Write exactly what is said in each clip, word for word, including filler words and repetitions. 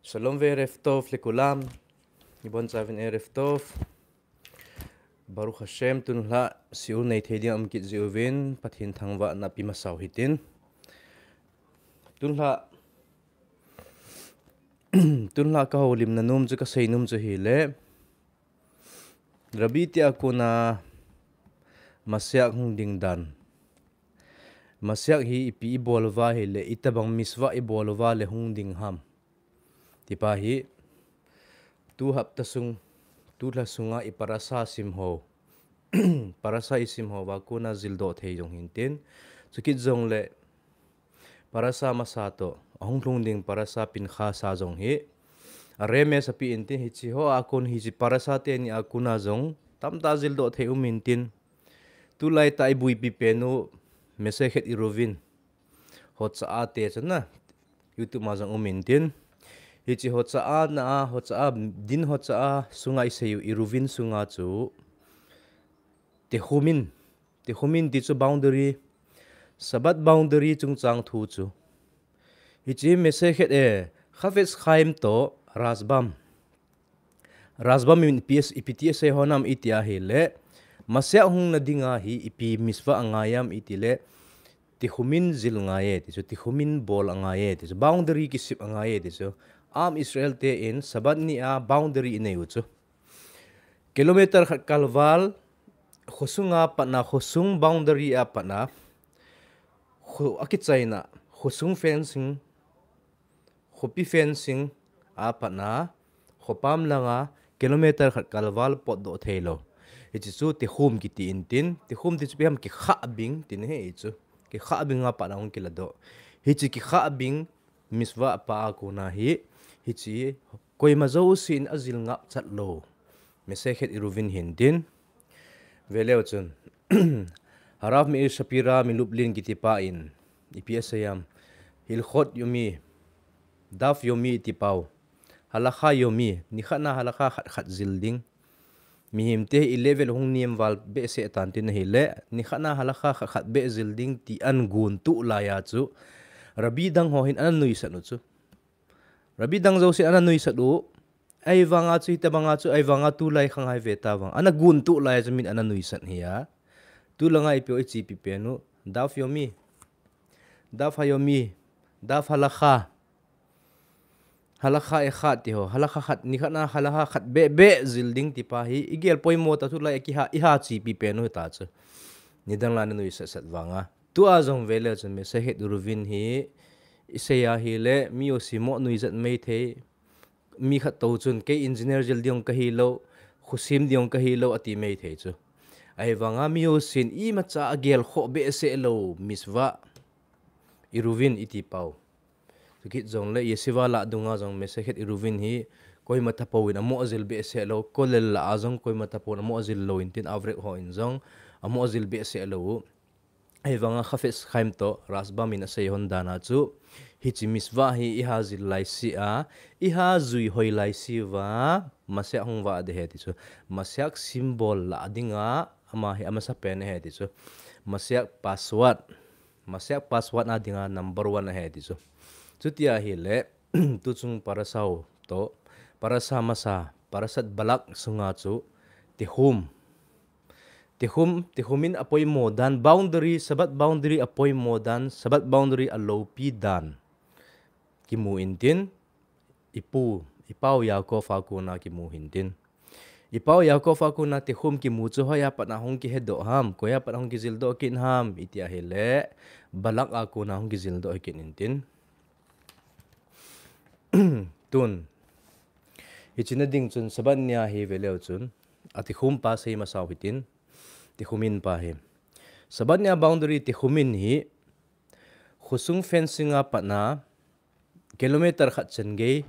Shalom ve'erev tov lekulam. Ibon chavin erev tov. Baruch Hashem, tunlha siul nei thei ding a um kit jiuvin, Pathen thangvahna pe masau hitin. Tunlha, tunlha ka houlimna nom chu, ka seinom chu hile, Rabbi tia kona Mashiach hung ding dan. Mashiach hi ipi ibol uva hile, itobang mitzvah ibol uva le hung ding ham. Tipa hi, tu hapta sung, tu lha sunga i parasha sim ho. Parasha isim ho uva kona jildoh thei jong hintin. Chukit jongle, parasha masa toh, ahung lhung ding parasha Pinchas a jong hi. A remes api intin, hichi ho a kon hichi parasha teni a kona jong, tamtah jildoh thei um intin. Tulai tah iboipi pen u, Masechet Eruvin. Hotza'a te chu na, YouTube ma jong um intin. Hichi Hotza'a na a, Hotza'a, din Hotza'a sunga isei u Eruvin sunga chu. Techumin. Techumin ti chu boundary. Shabbat boundary chungchang thu chu. Hichi Masechet e, Chafetz Chaim toh Rashbam. Rashbam in ipi, ipi ti asei hon am iti ahile, Mashiach hung na dinga hi ipi mitzvah angai am iti le, Techumin jil ngai e ti chu, Techumin bol angai e ti chu, boundary kisip angai e ti chu. Am Israel te in Shabbat ni a boundary inei u chu. Kilometer khat kalval, khosunga patna, khosung boundary a patna, kho, akichaina, khosung fencing, khopi fencing a patna, khopam langa kilometer khat kalval potdoh thei lou. Hichi chu Techum kiti intin, Techum ti chu ipi ham, kikhah bing tin ahi chu. Kikhah bing a patna hung kiladoh. Hichi kikhah bing mitzvah pa a kona hi, hichi koima jousen ajil ngap chat lou. Masechet Eruvin hintin. Veleu chun. Harav Meir Shapira mi Lublin kiti pa in, ipi asei am. Hilchot Yomi, Daf Yomi ti pau. Halacha Yomi, nikhat na halacha khat khat jil ding. Mihem te hi level hung niam val behseh tan tin ahile, nikhat na halacha khat khat beh jil ding ti agon tuh lai a chu. Rabbi dang ho hin ana nuisat u chu. Rabbi dang jousen ana nuisat u. Ahivanga chu, hitabanga chu, ahivanga tulai khang hai ve ta vang. Ana gon tuh lai a chu min ana nuisat hi a. Tulanga ipi o ichipi pen u. Daf Yomi. Daf Hayomi. Daf Halacha. Halacha echad ti ho. Halacha khat, nikhat na halacha khat beh beh jil ding ti pa hi. Igel poimo ta, tulai a kiha, iha chipi pen u ta chu. Nidang la ana nuisat sat vanga. Tua jong veleu chun Masechet Eruvin hi. Isei ahile, mi jousen mo nuijat mai thei. Mi khat tou chun, kei engineer jil ding kahi lou, khosem ding kahi lou, ati mai thei chu. Ahivanga mi jousen imacha agel khoh behseh lou, mitzvah. Eruvin iti pau. Chukit jongle, yeshiva lah dunga jong Masechet Eruvin hi, koima tapou in amo jil behseh lou, kollel lah a jong koima tapou in amo jil lou intin, average ho in jong, amo jil behseh lou. Ahivanga Chafetz Chaim toh Rashbam in asei hon dan a chu, hichi mitzvah hi iha jil laise a, iha jui hoi laise uva, Mashiach hung vah ding ahi ti chu. Mashiach symbol lah dinga, ama hi amasapen ahi ti chu. Mashiach password, Mashiach password a dinga number one ahi ti chu. Chuti ahile, tuchung parasha u toh, parasha masa, Parashat Balak sunga chu, Techum. Techum, Techum in apoimo dan, boundary, Shabbat boundary apoimo dan, Shabbat boundary aloupi dan. Kimu intin, ipu, ipau Yaakov a kona kimu hintin. Ipau Yaakov a kona Techum kimu chu hoiya patna hung kihedoh ham, koiya patna hung kijildoh kit ham, iti ahile, Balak a kona hung kijildoh kit intin. Tun. Hichi na ding chun Shabbat nia hi veleu chun. A Techum pa sei masau hitin. Techumin pa hi. Shabbat nia boundary Techumin hi. Khosung fencing a patna. Kilometer khat changei.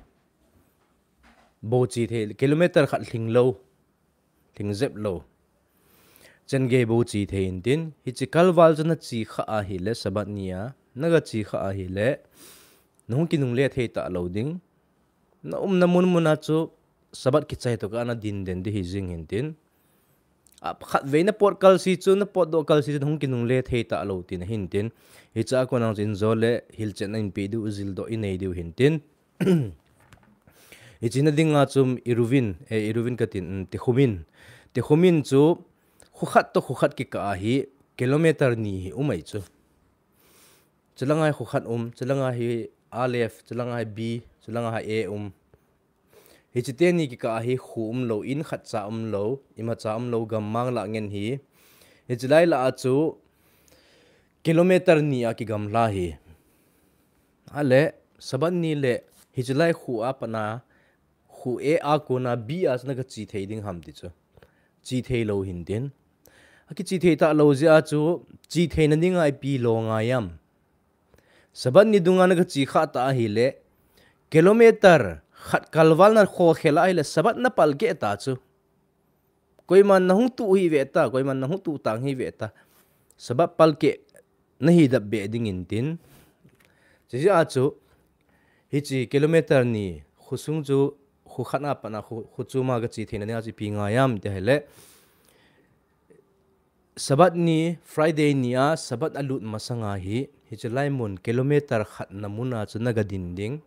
Bou chi thei. Kilometer khat lhing lou. Lhing jep lou. Changei bou chi thei intin. Hichi kalval chu nachi kha ahile Shabbat nia. Naga chi kha ahile. Nahung kinungle thei talou ding. Na umna mun muna chu Shabbat kichai toh kana din den ding hi jing hintin. A, khatvei na pot kalsi chu, na potdoh kalsi chu, na hung kinungle thei talou tina hintin. Hiche a kon a chu injo le hilchetna inpeh diu, jildoh inei diu hintin. Hiche na dinga chu Iruvin, eh, Iruvin katin, um, Tekhumin. Tekhumin chu, khu khat toh khu khat kikah a hi, kilometer ni hi um ahi chu. Chulanga hi khu khat um, chulanga hi Aleph, chulanga hi B, chulanga hi A um. Hiche teni kikah a hi khu umlou, in khatcha umlou, imacha umlou, gammang lah ngen hi. Hiche lai lah a chu kilometer ni a kigamla hi. Ale, Sabbath ni le, hiche lai khu a pat a, khu A a kona B a chu na gache thei ding ham ti chu. Che thei lou hintin. Akiche thei talou jeh a chu, che theina dinga ipi lo ngai am. Sabbath ni dunga na gache kha ta ahile, kilometer khat kalval na khokhel ahile, Sabbath na palkeh ta chu. Koiman na hung tuh hih ve ta, koiman na hung tuh tang hih ve ta. Sabbath palkeh na hi dap beh ding intin. Chujeh a chu, hiche kilometer ni, khu sung chu, khu khat a pat a, khu, khu chom a gache theina dinga chu ipi ngai am ti ahile, Sabbath ni, Friday ni a, Sabbath alut masanga hi, hiche lai mun kilometer khat na mun a chu na gadin ding.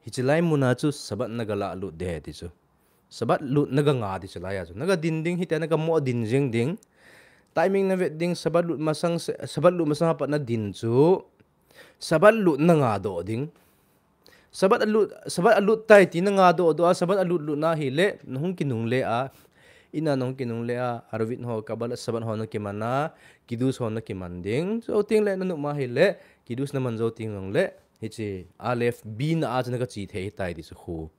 Hiche lai mun a chu Sabbath na galah lut ding ahi ti chu. Sabbath lut na ganga ding hiche lai a chu. Na gadin ding hitia na gamo din jing ding. Timing na vet ding Sabbath lut masang, Sabbath lut masang a pat na din chu. Sabbath lut na ngadoh ding. Sabbath alut, Sabbath alut tai ti na ngadoh doh a, Sabbath alut lut na hile, na hung kinungle a. Ina na hung kinungle a, Arvit ho, Kabbalat Sabbath ho na kiman a, Kiddush ho na kiman ding. Jou teng le na nop ma hile, Kiddush na man jou teng jongle, hiche Aleph B na a chu na gache thei tai ti chu khu.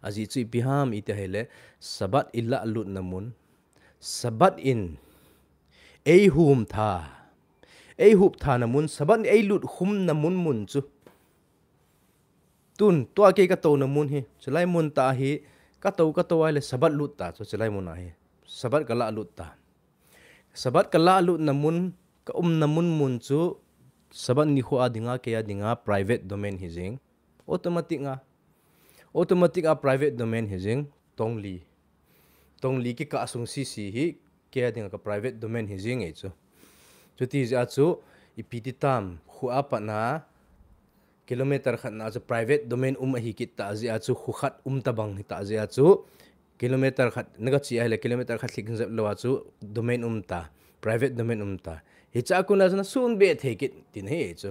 Ajeh chu ipi ham iti ahile, Sabbath i lah lut na mun. Sabbath in ei hum tha. Ei hup tha na mun, Sabbath in ei lut khum na mun mun chu. Tun, tua kei ka tou na mun hi, chulai mun tah hi, ka tou, ka tou ahile Sabbath lut ta chu, chulai mun ahi. Sabbath ka lah lut ta. Sabbath ka lah lut na mun, ka um na mun mun chu, Sabbath nikho a dinga, kei a dinga, private domain hi jing. Automatic a. Automatic a private domain hi jing, tongli. Tongli kikah sung sisi hi, kei a dinga ka private domain hi jing ei chu. Chuti jeh a chu, ipi ti tam, khu a pat na, kilometer khat na chu private domain um ahi kit ta jeh a chu, khu khat um ta bang hi ta jeh a chu, kilometer khat, na gache ahile kilometer khat lhing jep lou a chu, domain um ta, private domain um ta. Hiche a kon a chu na sun be thei kit, ti na hi ei chu.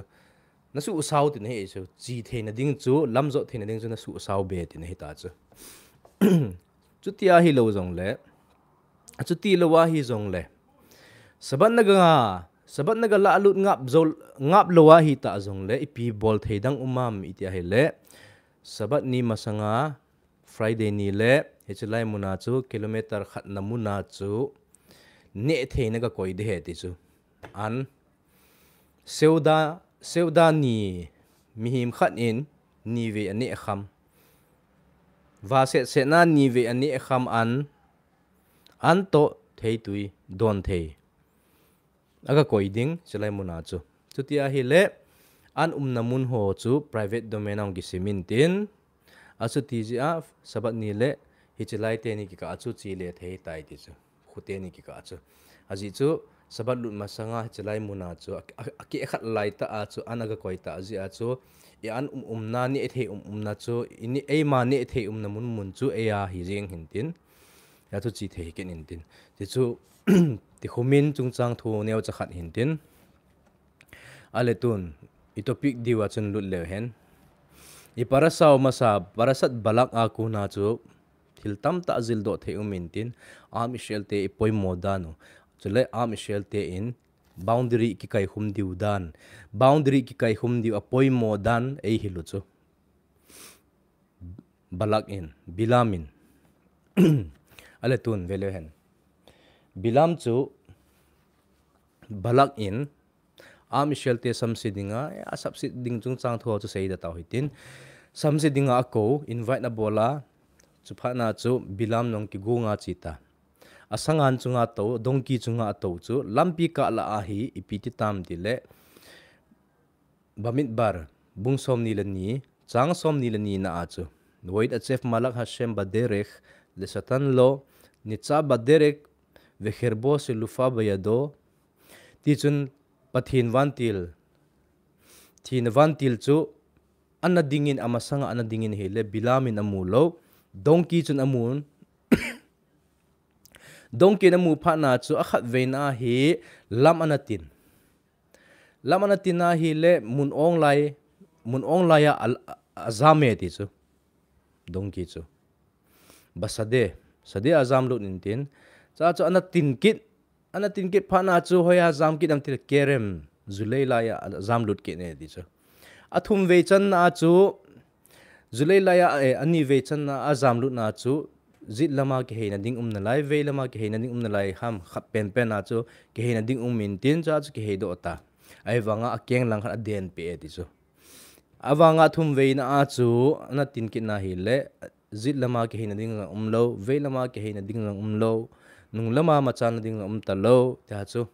Na suhsao tina hi chu, che theina ding chu, lamjot theina ding chu na suhsao be tina hi ta chu. Chuti ahi lou jongle, chuti lou ahi jongle, Sabbath na ga, Sabbath na ga lah lut ngap jou, ngap lou ahi ta jongle, ipi bol thei dang um am iti ahile, Sabbath ni masanga, Friday ni le, hiche lai mun a chu, kilometer khat na mun a chu, neh thei na ga koi ding ahi ti chu. An, Seuda, Seuda ni mihem khat in nivei aneh kham. Vaset set na nivei aneh kham an, an toh theitui don thei. Aga koi ding, chulai mun a chu. Chuti ahile, an umna mun ho chu private domain a hung kisim intin. Achuti jeh a, Sabbath ni le, hiche lai teni kikah a chu che le thei tai ti chu. Khu teni kikah a chu. Ajeh chu, Sabbath lut masanga hiche lai mun a chu, a, a, akeh khat lai tah a chu, an aga koi ta jeh a chu, i an um umna, neh thei um umna chu, i neh, eima neh thei umna mun mun chu, ei a hi jeng hintin. Hia chu che thei kit intin. Ti chu, Tekhumin chungchang thu neocha khat hintin. Ale tun, i topic diu a chun lut leu hen. I parasha u masa, Parashat Balak a kon a chu, thil tamtah jildoh thei um intin, Am Israel te i poimo dan u. Chule Am Israel te in boundary kikaikhum diu dan. Boundary kikaikhum diu a poimo dan ei hil u chu. Balak in, Bilam in. Ale tun, ve leu hen. Bilam chu, Balak in, Am Israel te samse dinga, a samse ding chungchang thu chu seida tau hitin. Samse dinga akou, invite na bol a, chuphat na chu Bilam nung kigonga che ta. Asangan chunga tou, donkey chunga atou chu, lampi kah lah a hi, ipi ti tam ti le, Bamidbar, bung somni le ni, chang somni le ni na a chu. Vayetzav malach Hashem baderech, lesatan lo, Nitzab aderek vechirbo shelufa biyado. Tichun Pathen vantil, thina vantil chu ana dingin, amasanga ana dingin ahile Bilam in amu lou. Donkey chun amun. Donkey in amu phatna chu akhatveina hi lam ana tin. Lam ana tin ahile mun ong lai, mun ong lai a, a, ajam e ti chu. Donkey chu. Basade, sade a ajam lut intin. Cha chu ana tin kit, ana tin kit phatna chu hoiya ajam kit ham tile kerem, julei laiya ajam lut kit e ti chu. Athum vei channa a chu, julei laiya, eh, ani vei channa a ajam lutna chu, jet lama kiheina ding umna lai, vei lama kiheina ding umna lai ham, khat penpen a chu kiheina ding um intin, cha chu kihei doh ta. Ahivanga akeng langkhat aden peh e ti chu. Avanga thum veina a chu ana tin kitna hile, jet lama kiheina ding jong umlou, vei lama kiheina ding jong umlou, nung lama machalna ding jong umtalou, tia chu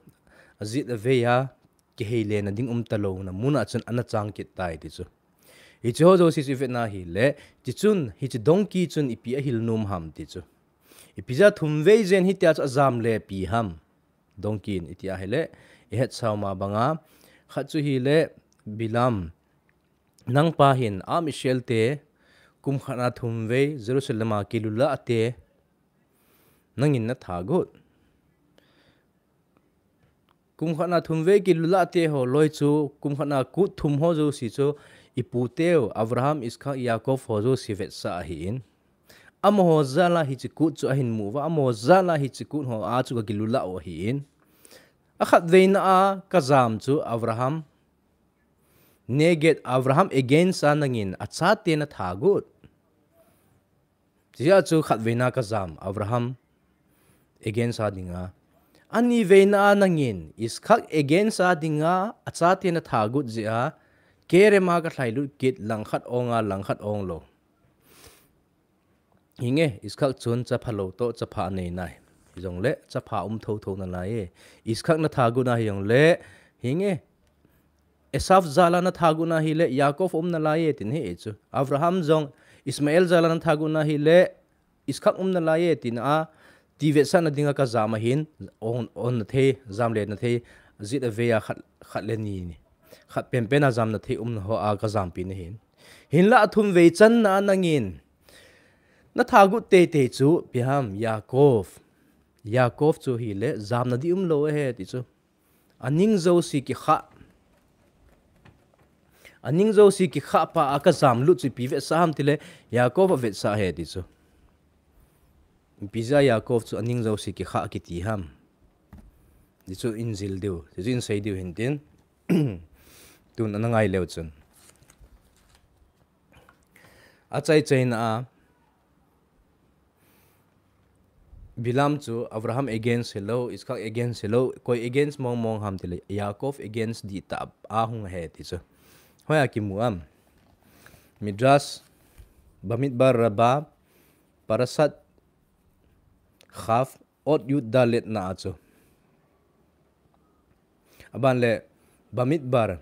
ajet avei a kihei lena ding umtalouna muna chun ana chang kit tai ti chu. Hiche ho jouse chu ivetna hile, tichun hiche donkey chun ipi ahil nom ham ti chu. Ipi jeh a thum vei jen hitia chu ajam le pi ham. Donkey in iti ahile, ihetsa uma banga, khat chu hile, Bilam, nangpa hin Am Israel te kum khatna thum vei Jerusalem a kilulah te nangin nathagot. Kum khatna thum vei kilulah te ho loi chu, kum khatna kut thum ho jouse chu, iputeu Abraham, Isaak, Yaakov ho jouse vetsah ahin. Amaho jal a hiche kut chu ahin mu uva, amaho jal a hiche kut ho a chu kakilulah u ahin. Akhatveina a kajam chu Abraham, neged Abraham against a nangin achate nathagot. Chujeh a chu khatveina kajam Abraham against a dinga. Ani veina a nangin Isaak against a dinga achate nathagot jeh a, kerem a kalhailut kit langkhat ong a langkhat ong lou. Hinge, Isaak chun chapha lou toh chapha anei nai. Hijongle chapha um thotho nalai e. Isaak nathagot na hijongle, hinge, Esau jal a nathagot na hile Yaakov um nalai e tin ahi chu. Abraham jong Ishmael jal a nathagot na hile Isaak um nalai e tin a, ti vetsahna dinga kajam ahin, on, onna thei, jam lena thei, jet avei a khat, khat le ni ni. Khat penpen a jamna thei umna ho a kajampi na ahin. Hinla athum vei channa a nangin nathagot teitei chu ipi ham, Yaakov. Yaakov chu hile jamna ding umlou ahi ti chu. Aning jouse kikhah. Aning jouse kikhah pa a kajam lut chu ipi vetsah ham tile, Yaakov avetsah ahi ti chu. Ipi jeh a Yaakov chu aning jouse kikhah kiti ham. Ti chu injil diu, ti chu insei diu hintin. Tun ana ngai leu chun. Achai chaina a, Bilam chu Abraham against hilou, Isaak against hilou, koi against mong mong ham tile, Yaakov against dihtah a hung ahi ti chu. Hoiya kimu am. Midrash, Bamidbar Rabbah, Parashat Kaf, Ot Yud Dalet na a chu. Aban le, Bamidbar.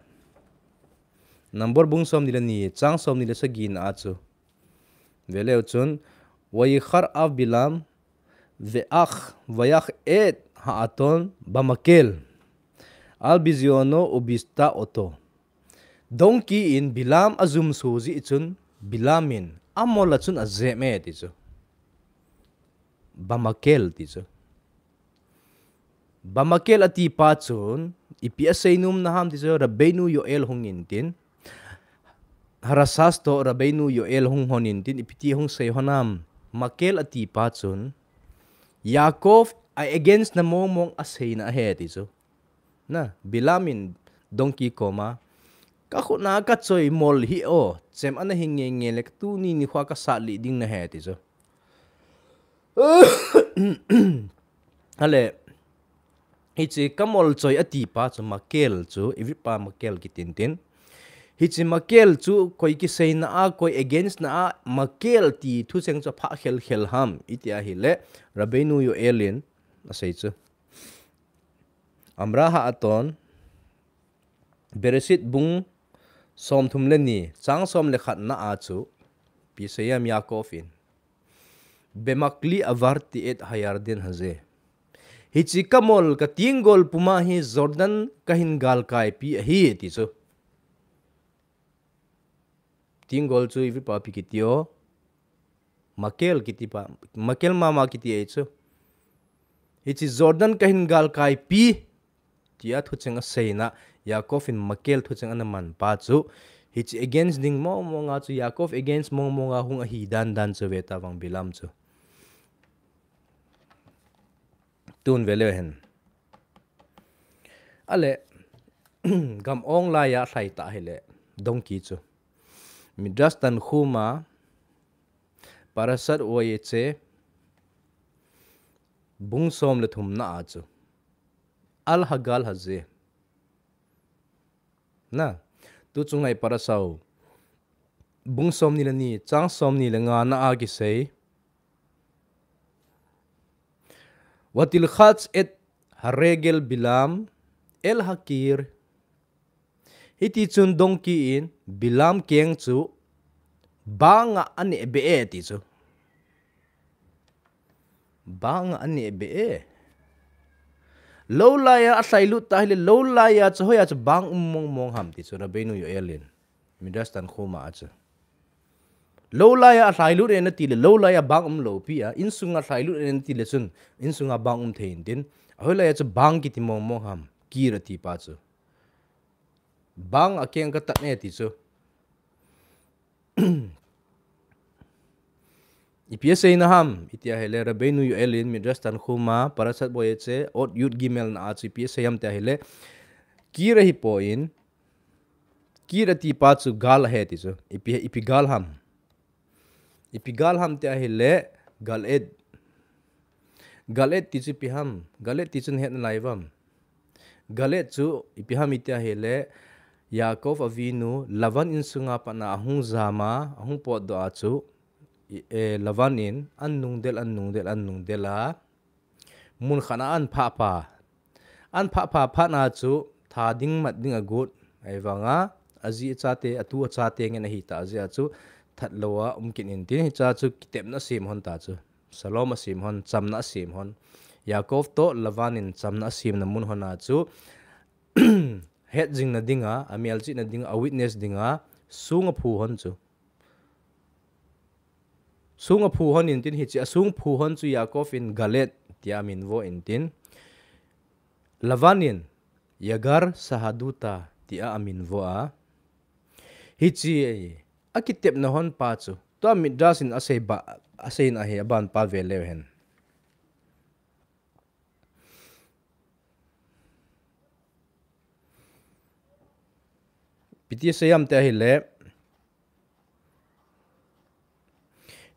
Number bung somni le ni, chang somni le sagi na a chu. Veleu chun, Vayikhar av Bilam, ve'ach, vayach et ha'aton bamakel. Al biziono ubista oto. Donkey in Bilam ajumso jeh chun, Bilam in amol a chun ajem e ti chu. Bamakel ti chu. Bamakel ati pa chun, ipi asei nom na ham ti chu, Rabbeinu Yoel hung intin. Harashas toh Rabbeinu Yoel hung hon intin, ipi ti hung sei hon am. Makel ati pa chun, Yaakov a against na mong mong aseina ahi ti chu. Na, Bilam in donkey koma, ka khut na ka choi mol hi o, chem ana hi nge nge le tuni nikho kasat lih ding nahi ti chu. Ale, hiche ka mol choi ati pa chu Makel chu, Ivrit pa Makel kitin tin. Hiche Makel chu koi kiseina a, koi against na a, Makel ti thucheng chu aphah khel khel ham, iti ahile, Rabbeinu Yoel in asei chu. Amra ha'aton, Bereshit bung somthum le ni, chang som le khat na a chu, ipi asei am Yaakov in. Bemakli avarti et hayardin haze. Hichi kamol ka tinggol puma hi Jordan kahin galkaipi ahi ti chu. Tinggol chu ipi pa pi kiti o. Makel kiti pa, makel mama kiti e chu. Hichi Jordan kahin galkaipi tia thucheng aseina, Yaakov in makel thucheng ana man pa chu. Hichi against ding mong mong a chu, Yaakov against mong mong a hung ahi dan dan chu ve ta vang Bilam chu. Tun ve leu hen. Ale, gam ong laiya thlai ta hile, dongki chu. Midrash Tanhuma, Parashat Wayetzeh, bung som le thumna a chu. Al hagal haze. Na, tu chunga i parasha u. Bung som ni le ni, chang som ni le nga na a kisei. Vatilchatz et haregel Bilam el hakir. Hiti chun dongki in Bilam keng chu banga ane be e ti chu. Banga ane be e. Lo laiya a thlai lut ta hile lo laiya chu hoiya chu bang um mong mong ham ti chu Rabbeinu Yoel in. Midrash Tanhuma a chu. Lo laiya a thlai lut e nati le lo laiya bang um lo pi a. Insunga thlai lut e nati le chun. Insunga bang um thei in tin. Hoi laiya chu bang kiti mong mong ham. Kir ati pa chu. Bang a keng ka tat ne ti chu. Ipi asei na ham, iti ahile Rabbeinu Yoel in Midrash Tanhuma, Parashat Wayetzeh, ot yud gimel na a chu ipi asei ham ti ahile, kir ahi po in, kir ati pa chu gal ahe ti chu, ipi, ipi gal ham. Ipi gal ham ti ahile, gal et. Gal et ti chu ipi ham, gal et ti chu nahet nalai uvam. Gal et chu ipi ham iti ahile, Yaakov Avinu, Lavan insunga patna ahung jama, ahung potdoh a chu, i, e, Lavan in, an nungdel, an nungdel, an nungdel a, mun khat a an phah pha. An phah pha phat na chu, tha ding mat ding agot, ahivanga, aji achate, atu achate ngen ahi ta, ajeh chu, that lou a, um kit in tin, hicha chu, kitepna sem hon ta chu. Shalom asem hon, chamna asem hon. Yaakov toh Lavan in chamna asemna mun hon a chu, het jingna dinga, amelchihna dinga, a witness dinga, sung aphu hon chu. Sung aphu hon in tin hichi, asung phu hon chu Yaakov in gal et tia amin vo in tin. Lavan in Yagar Sahaduta tia amin vo a. Hichi akitepna hon pa chu. Tua Midrash in asei ba, asei na hi aban pa ve leu hen. Ipi ti asei ham ti ahile.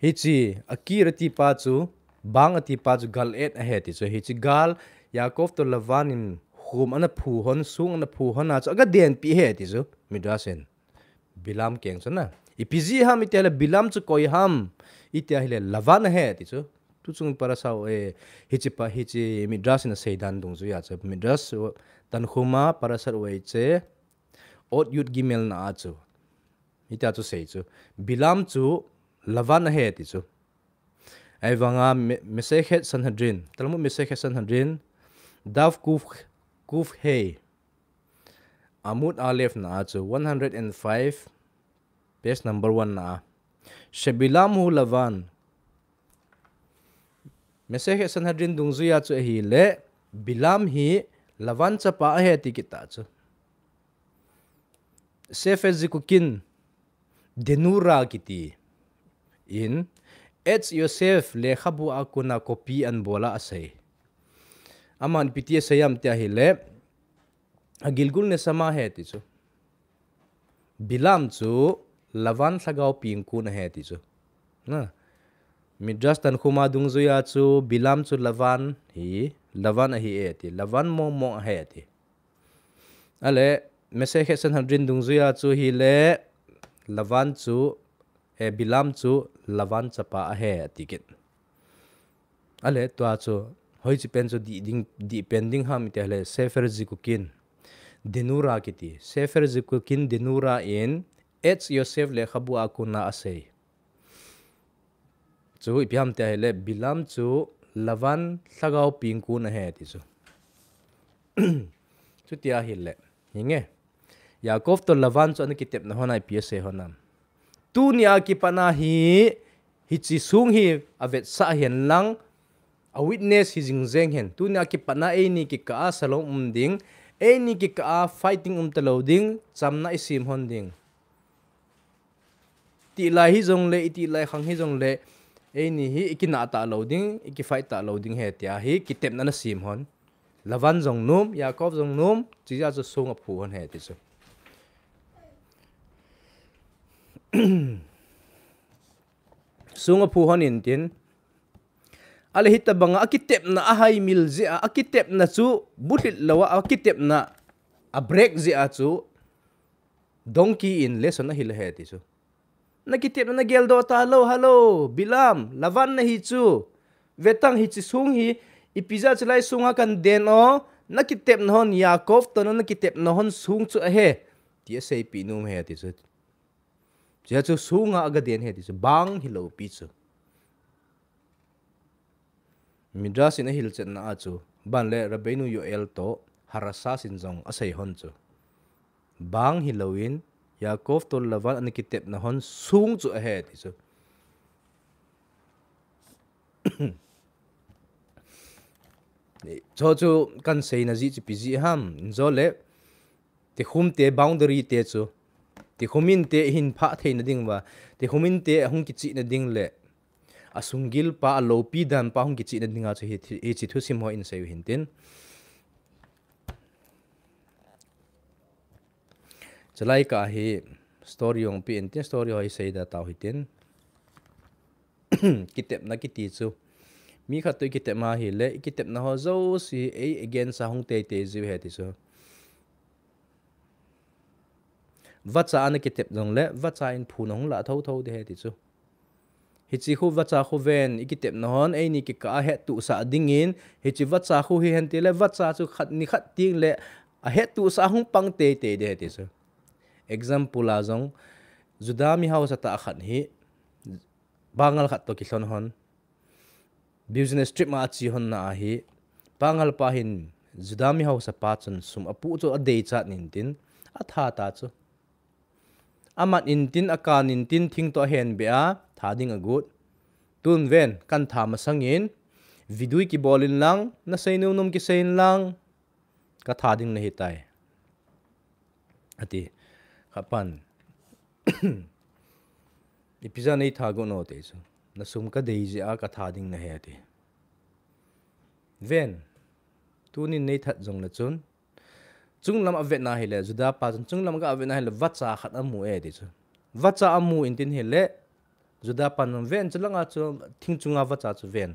Hichi, akir ati pa chu, bang ati pa chu, gal et ahe ti chu. Hichi gal, Yaakov toh Lavan in khum ana phu hon, sung ana phu hon a chu, aga den pi ahe ti chu, Midrash in. Bilam keng chu na. Ipi jeh ham iti ahile Bilam chu koi ham. Iti ahile Lavan ahe ti chu. Tu chung parasha u e, hichi pa, hichi Midrash in asei dan dungjuia chu. Midrash Tanhuma Parashat Wayetzeh ot yud gimel na a chu. Hitia chu sei chu. Bilam chu Lavan ahe ti chu. Ahivanga Me-, Masechet Sanhedrin, Talmud Masechet Sanhedrin, Daf Kuf, Kuf Hei, Amud Aleph na a chu, one hundred and five, page number one na a. Shebilam hu Lavan. Masechet Sanhedrin dungjuia chu ahile, Bilam hi Lavan chapa ahe ti kit ta chu. Sefer Zikukin Denura kiti in, Etz Yosef lekhabu a kona copy ana bol a asei. Aman ipi ti asei ham ti ahile, a Gilgul Neshama ahe ti chu. Bilam chu Lavan lhagao pengkun ahe ti chu. Na. Midrash Tanhuma dungjuia chu Bilam chu Lavan hi, Lavan ahi e ti. Lavan mong mong ahe ti. Ale, Masechet Sanhedrin dungjuia chu hile, Lavan chu, eh, Bilam chu Lavan chapa ahe ati kit. Ale, tua chu, hoichi pen chu dih ding, dih pen ding ham iti ahile, Sefer Zikukin Denura kiti. Sefer Zikukin Denura in, Etz Yosef lekhabu a kona asei. Chu ipi ham tia ahile, Bilam chu Lavan lhagao pengkun ahi ti chu. Chutia ahile, hinge. Yaakov toh Lavan chu ana kitepna hon a ipi asei hon am. Tunia kipat a hi, hiche song hi avetsah hen lang, a witness hi jing jeng hen. Tunia kipat a eini kikah a shalom um ding, eini kikah a fighting um talou ding, chamna isem hon ding. Tilai hijongle, itilai khang hijongle, eini hi ikinah talou ding, ikifight talou ding ahi tia hi kitepna ana sem hon. Lavan jong nom, Yaakov jong nom, chujeh a chu song aphu hon ahi ti chu. Song aphu hon intin. Ale hitabanga akitepna ahaimil jeh a, akitepna chu bulhit lou a, akitepna a break jeh a chu donkey in lesson ahil ahi ti chu. Nakitepna nageldoh talou, hello, Bilam, Lavan nahi chu. Vetang hiche song hi, ipi jeh a chulai song a kaden o, nakitepna hon, Yaakov toh nakitepna hon song chu ahi. Ti aseipeh nom ahi ti chu. Chujeh a chu song a agaden ahi ti chu, bang hilou pi chu. Midrash in ahilchetna a chu, ban le Rabbeinu Yoel toh Harash in jong asei hon chu. Bang hilouvin, Yaakov toh Lavan ana kitepna hon song chu ahi ti chu. Chu chu kahin seina jeh chu ipi jeh ham, injo le, tikhum te boundary te chu. Tikhum in te hin phah theina ding uva. Tikhum in te ahung kichihna ding le. Asunggil pa, aloupi dan pa hung kichihna dinga chu hi, hiche thusim ho in seiu hintin. Chulai kah hi story hung pe intin, story ho hi seida tau hitin. Kitepna kiti chu. Mi khat toh ikitep ma ahile, ikitepna ho jouse ei against a hung teitei jiu ahi ti chu. Vacha ana kitep jongle, vacha in phuna hung lah thotho ding ahi ti chu. Hiche khu vacha khu ven, ikitepna hon, eini kikah a hettohsah dingin, hiche vacha khu hihen tile, vacha chu khat ni khat tengle, ahettohsah hung pang teitei ding ahi ti chu. Example a jong, Juda mi hausa tah khat hi, pangal khat toh kilhon hon, business trip ma ache hon na ahi, pangal pa hin, Juda mi hausa pa chun sum apoh chu adeichat intin, atha ta chu. Amat intin, akan intin, thing toh ahenbeh a, tha ding agot. Tun ven, kahin tha masangin, vidui kibol inlang, nasei nom nom kisei inlang, katha ding nahitai. Ati, khatpan. Ipi jeh a neitha got nom te chu. Nasum kadei jeh a katha ding nahi ati. Ven, tunin neithat jongle chun, chunglam avetna hile, Juda pa chun chunglam aga vetna hile, vacha khat amu e ti chu. Vacha amu intin hile, Juda pan ven chulanga chu thing chunga vacha chu ven.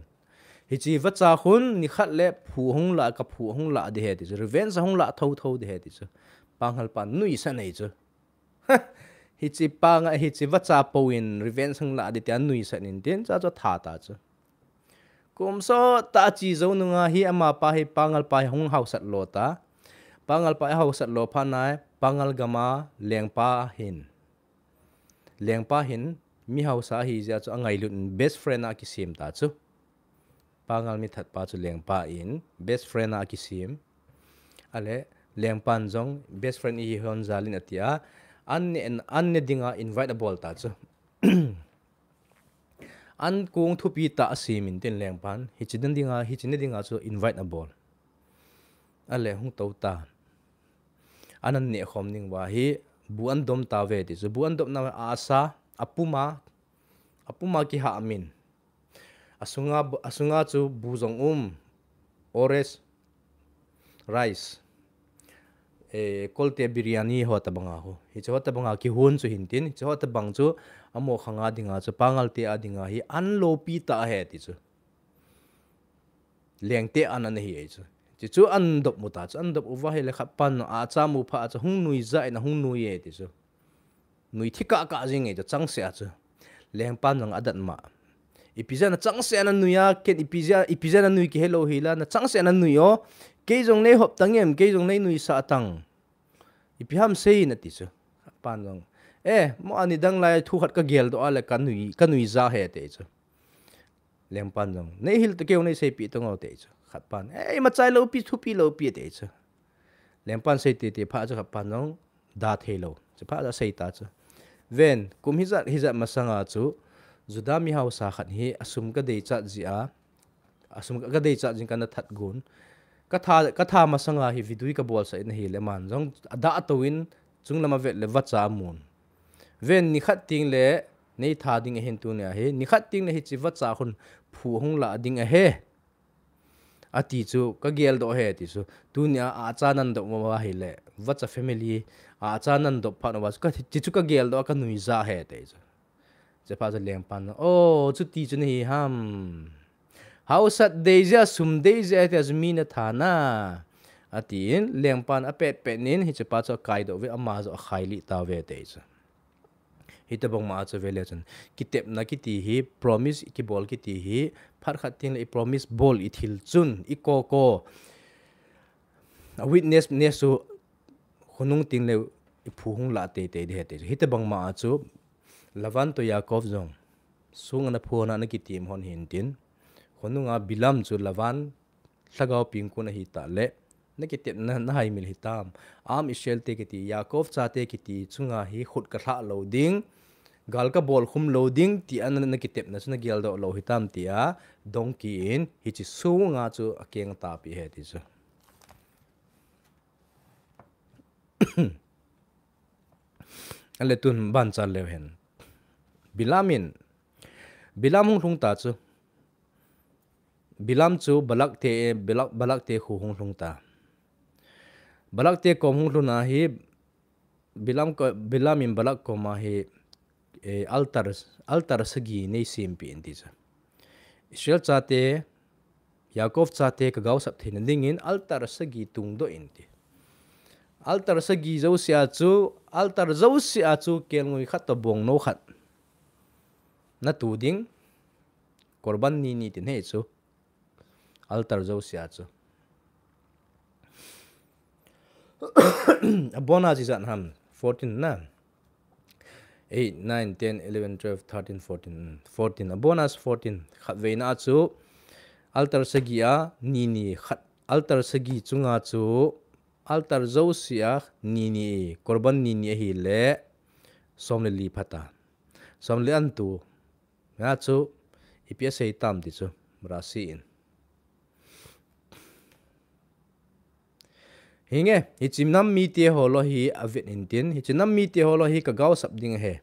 Hiche vacha khun nikhat le phu hung lah, kaphu hung lah ding ahi ti chu. Revenge hung lah thotho ding ahi ti chu. Pangal pan nuisat nei chu. Hiche panga, hiche vacha pou in revenge hung lah ding tia nuisat intin cha chu atha ta chu. Kum sot tah ache jou nunga hi amapa hi pangal pa hi hung hausat lo ta. Pangal pa hi hausat lo phat nai, pangal gama lengpa hin. Lengpa hin mi hausa ahi jeh a chu angailut in best friend a akisem ta chu. Pangal mi thatpa chu lengpa in best friend a akisem. Ale, lengpan jong best friend ihi hon jal in atia, an ne, an ne dinga invite abol ta chu. An kong thupi tah asem intin lengpan, hiche ne dinga, hiche ne dinga chu invite abol. Ale, hung tou ta. An an neh khom ding uva hi, bu an dom tauve ti chu. Bu an dom nauva asa, apuma, apuma kihah min. Asunga, asunga chu bu jong um, orange, rice, eh, kolte biryani ho tabanga ho. Hiche ho tabanga kihon chu hintin, hiche ho tabang chu amo khanga dinga chu pangal te a dinga hi an lopi tah ahi ti chu. Lengte an ana hi e chu. Hiche chu an dop mu ta chu, an dop uva hile khatpan acha mu phat a chu hung nuija in ahung nui e ti chu. Nui thi kah kah jing e chu, changseh a chu. Lengpan jong adat ma. Ipi jeh a nachangseh a nanui a, ken ipi jeh a, ipi jeh a nanui kihe lou hila, nachangseh a nanui o. Kei jong nei hop tang em, kei jong nei nuisah tang. Ipi ham sei in ati chu. Pan jong. Eh, mo ani dang lai thu khat kageldoh a le kanui, kanuija ahi ti chu. Lengpan jong, "Nei hil ta keu, nei seipeh ta nge," ati chu. Khat pan, "Ei, machai lou pi, thupi lou pi," ati chu. Lengpan sei tete phat chu khat pan jong da thei lou. Chu phat chu asei ta chu. Ven, kum hijat, hijat masanga chu, Juda mi hausa khat hi asum ka deichat jeh a, asum ka deichat jeh in kana that gon. Ka tha, ka tha masanga hi vidui ka bolsah in ahile, aman jong ada atouvin, chunglam avet le vacha amun. Ven, nikhat teng le nei tha ding ahin tunia hi, nikhat teng le hiche vacha khun phu hung lah ding ahi, ati chu ka geldoh e, ati chu. Tunia acha nan dop uva ahile, vacha family acha nan dop phat uva chu ka, hiche chu ka geldoh a ka nuija e, ati chu. Chuphat chu lengpan, "O, chuti chu nahi ham. Hausat dei jeh a, sum dei jeh a, tia chu mi natha na," atin, lengpan apet pet in, hichepa chu akaidoh uve, ama jong akhailih tauve, ati chu. Hitobang ma a chu vele chun, kitepna kiti hi, promise kibol kiti hi, phat khat teng le i promise bol i thil chun, i ko ko, a witness, ness chu khonung teng le i phu hung lah teitei ding ahi, ati chu. Hitobang ma a chu, Lavan toh Yaakov jong, song ana phu hon a ana kitem hon hintin, khonunga Bilam chu Lavan lhagao pengkon ahi tah le, na kitepna na haimil hitam. Am Israel te kiti, Yaakov chate kiti chunga hi khut ka lhah lou ding, gal ka bolkhum lou ding, tia na, na kitepna chu na geldoh lou hitam, tia dongki in, hiche songa chu akeng atahpeh e, ati chu. Ale tun ban chal leu hen. Bilam in, Bilam hung lhung ta chu. Bilam chu Balak te, Balak, Balak te kho hung lhung ta. Balak te kom hung lhun a hi, Bilam ko, Bilam in Balak koma hi, eh, altar, altar sagi nei sempeh in, ati chu. Israel chate, Yaakov chate ka gaosap theina dingin altar sagi tungdoh in, ati. Altar sagi jousea chu, altar jousea chu kelngoi khat toh bongnou khat na tu ding, korban ni ni tin ahi chu. Altar jousea chu. Abona chu ijat ham, fourteen na. Eight, nine, ten, eleven, twelve, thirteen, fourteen, mm, fourteen. Abona chu fourteen. Khatveina chu altar sagi a ni ni khat. Altar sagi chunga chu altar jousea ni ni, korban ni ni ahile som le li pha ta. Som le li an tu. Hia chu ipi asei tam ti chu, Rashi in. Hinge, hiche nam mite ho lou hi avet intin, hiche nam mite ho lou hi ka gaosap ding ahi.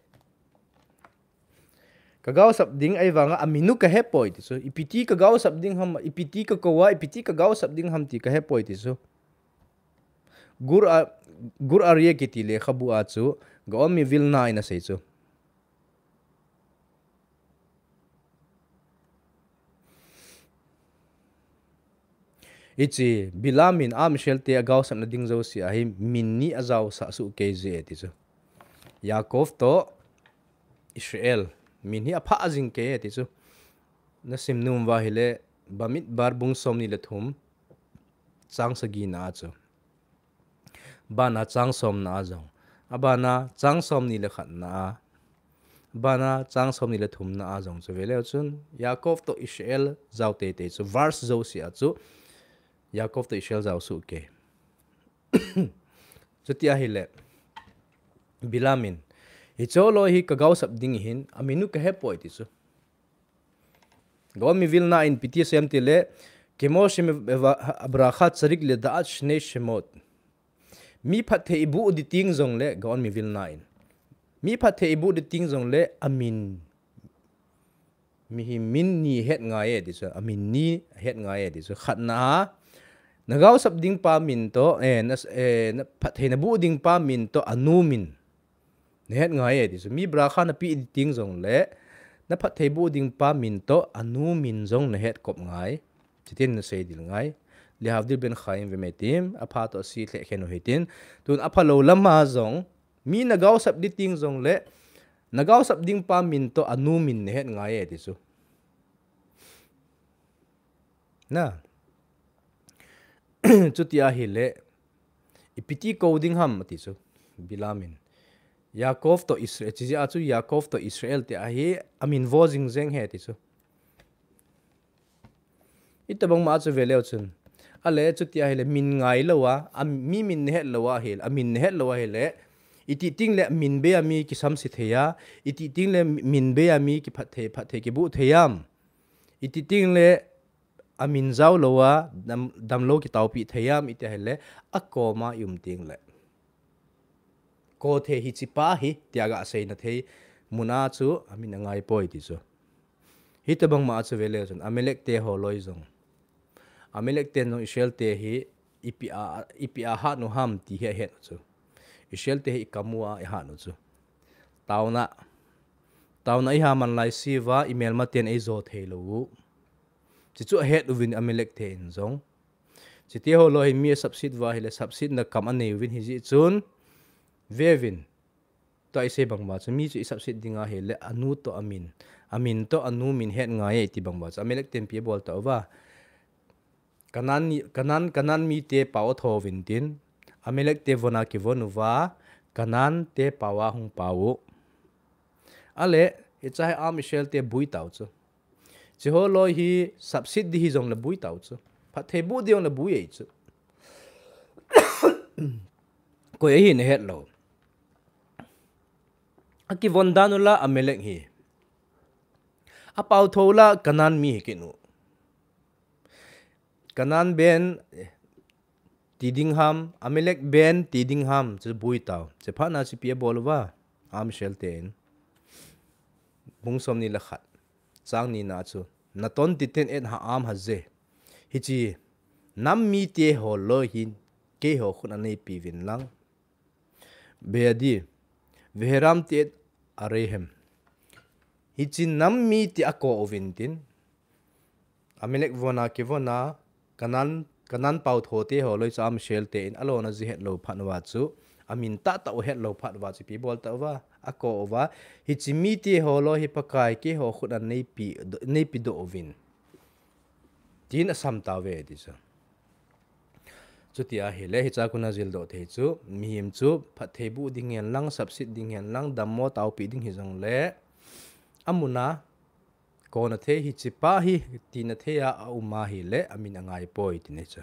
Ka gaosap ding ahivanga amin u ka hepoi ti chu. Ipi ti ka gaosap ding ham, ipi ti ka kou a, ipi ti ka gaosap ding ham ti ka hepoi ti chu. Gur a, Gur Aryeh kiti lekhabu a chu, Gaon Mivilna in asei chu. Hiche, Bilam in Am Israel te agaosapna ding jouse a hi min ni ajaosah soh kei je ti chu. Yaakov toh Israel, min hi aphah jing kei ti chu. Na sim nom uva ahile, Bamidbar bung somni le thum, chang sagina a chu. Abana chang somna a jong. Abana chang somni le khatna a. Abana chang somni le thumna a jong chu veleu chun, Yaakov toh Israel jao teitei chu, verse jouse a chu, Yaakov toh Israel jao soh kei. Chuti ahile, Bilam in, hiche ho lou hi ka gaosap ding ahin, amin u ka hepoi ti chu. Gaon Mivilna in ipi ti asei em tile, Kemo shem ev-, ev-, abracha tzadik leda'at shnei shemot. Mi phatthei iboh ding teng jongle, Gaon Mivilna in. Mi phatthei iboh ding teng jongle, amin. Mi hi min ni het ngai e ti chu, amin ni het ngai e ti chu. Khatna a, na gaosap ding pa min toh, eh, na, eh, na phatthei na boh ding pa min toh, anu min. Na het ngai e ti chu. Mi bracha na peh ding teng jongle, na phatthei boh ding pa min toh, anu min jong na het kop ngai. Chutin na sei ding ngai. Lehavdil ben chayim vemetim, apha toh asi lheh khen u hitin. Tun aphalou lam a jong, mi na gaosap ding teng jongle, na gaosap ding pa min toh, anu min na het ngai e ti chu. Na. Chuti ahile, ipi ti kou ding ham ati chu, Bilam in. Yaakov toh Israel, chijeh a chu Yaakov toh Israel ti ahi, amin vo jing jeng e ti chu. Hitobang ma chu veleu chun. Ale chuti ahile min ngai lou a, a mi min nahet lou ahile, a min nahet lou ahile. Iti ting le min bei a mi kisamse thei a, iti ting le min bei a mi kiphat thei, phat thei kibu thei am. Iti ting le a min jao lou a, dam, damlou kitaopi thei am, iti ahile, a koma i um ting le. Ko thei hiche pa hi, tia ga seina thei, mun a chu, a min angai poi ti chu. Hitobang ma chu veleu chun, Amalek te holoi jong. Amalek ten jong Israel te hi, ipi a, ipi a hat u ham ti hi ahet u chu. Israel te hi i kam u a i hat u chu. Taona, taona i ha man lai siva, i melma ten ei jo thei lou u. Chuchu ahet uvin Amalek te in jong. Chuti holoi hin mi a sapset uva ahile sapsetna kam anei uvin hijeh chun. Veuvin. Tua i sei bang uva chu mi chu i sapset ding ahile a nu toh a min. A min toh a nu min het ngai e ti bang uva chu. Amalek ten ipi abol ta uva. Kanan ni, Kanan, Kanan mite pao a tho uvin tin. Amalek te von a kivon uva. Kanan te pao a hung pao u. Ale, hiche hi Am Israel te bui tau chu. Hiche holoi hi sapset di hijong le bui tau chu. Phatthei bu di jong le bui e chu. Koi ahi nahet lou. Akivon dan u la Amalek hi. Apao tho la Kanan mi hi kit u. Kanan ben, eh, ti ding ham, Amalek ben ti ding ham, chu bui tau. Hiche phat na chu ipi abol uva, Am Israel ten. Bung som ni le khat. Chang ni na chu. Naton ti ten et ha am ha je. Hiche, nam mite holoi hin, keiho khut a neipe uvin lang. Beadi, Veheram ti et Arehem. Hiche nam mite ako uvin tin. Amalek von a kivon a, Kanan, Kanan pao tho te holoi chu Am Israel ten alona ji het lou phat uva chu. A min tahtah u het lou phat uva chu ipi abol ta uva, ako uva. Hiche mite holoi hi Pakai keiho khut a neipe, neipe doh uvin. Tin asam tauve ti chu. Chuti ahile hiche a kona jildoh thei chu, mihem chu phatthei bu ding hen lang, sapset ding hen lang, dammo taopi ding hijong le. Amun a, kona thei hiche pa hi, tina thei a, a um ahile, a min angai poi ti nei chu.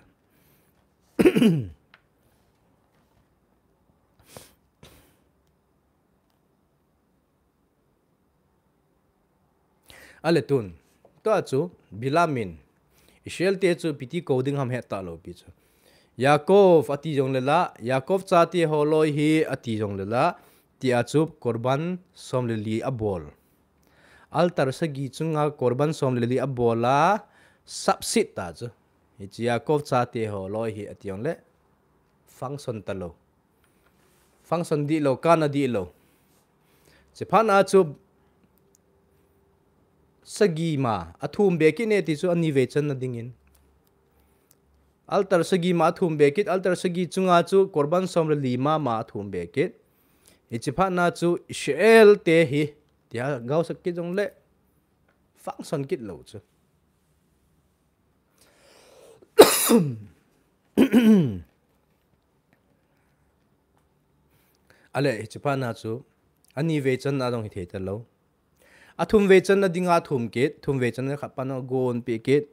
Ale tun. Tua chu, Bilam in. Israel te chu ipi ti kou ding ham het talou pi chu. Yaakov ati jong le la, Yaakov chate holoi hi ati jong le la, tia chu korban som le li abol. Altar sagi chunga korban som le li abol a, sapset ta chu. Hiche Yaakov chate holoi hi ati jong le, function talou. Function dihlou, kana dihlou. Hiche phat na chu sagi ma, athum be kit ne ti chu ani vei channa dingin. Altar sagi ma athum be kit, altar sagi chunga chu korban som le li ma ma athum be kit. Hiche phat na chu Israel te hi, tia gaosap kit jong le, function kit lou chu. Ale, hiche phat na chu, ani vei channa jong hithei talou. Athum vei channa dinga athum kit, thum vei channa khat pa na gon pe kit.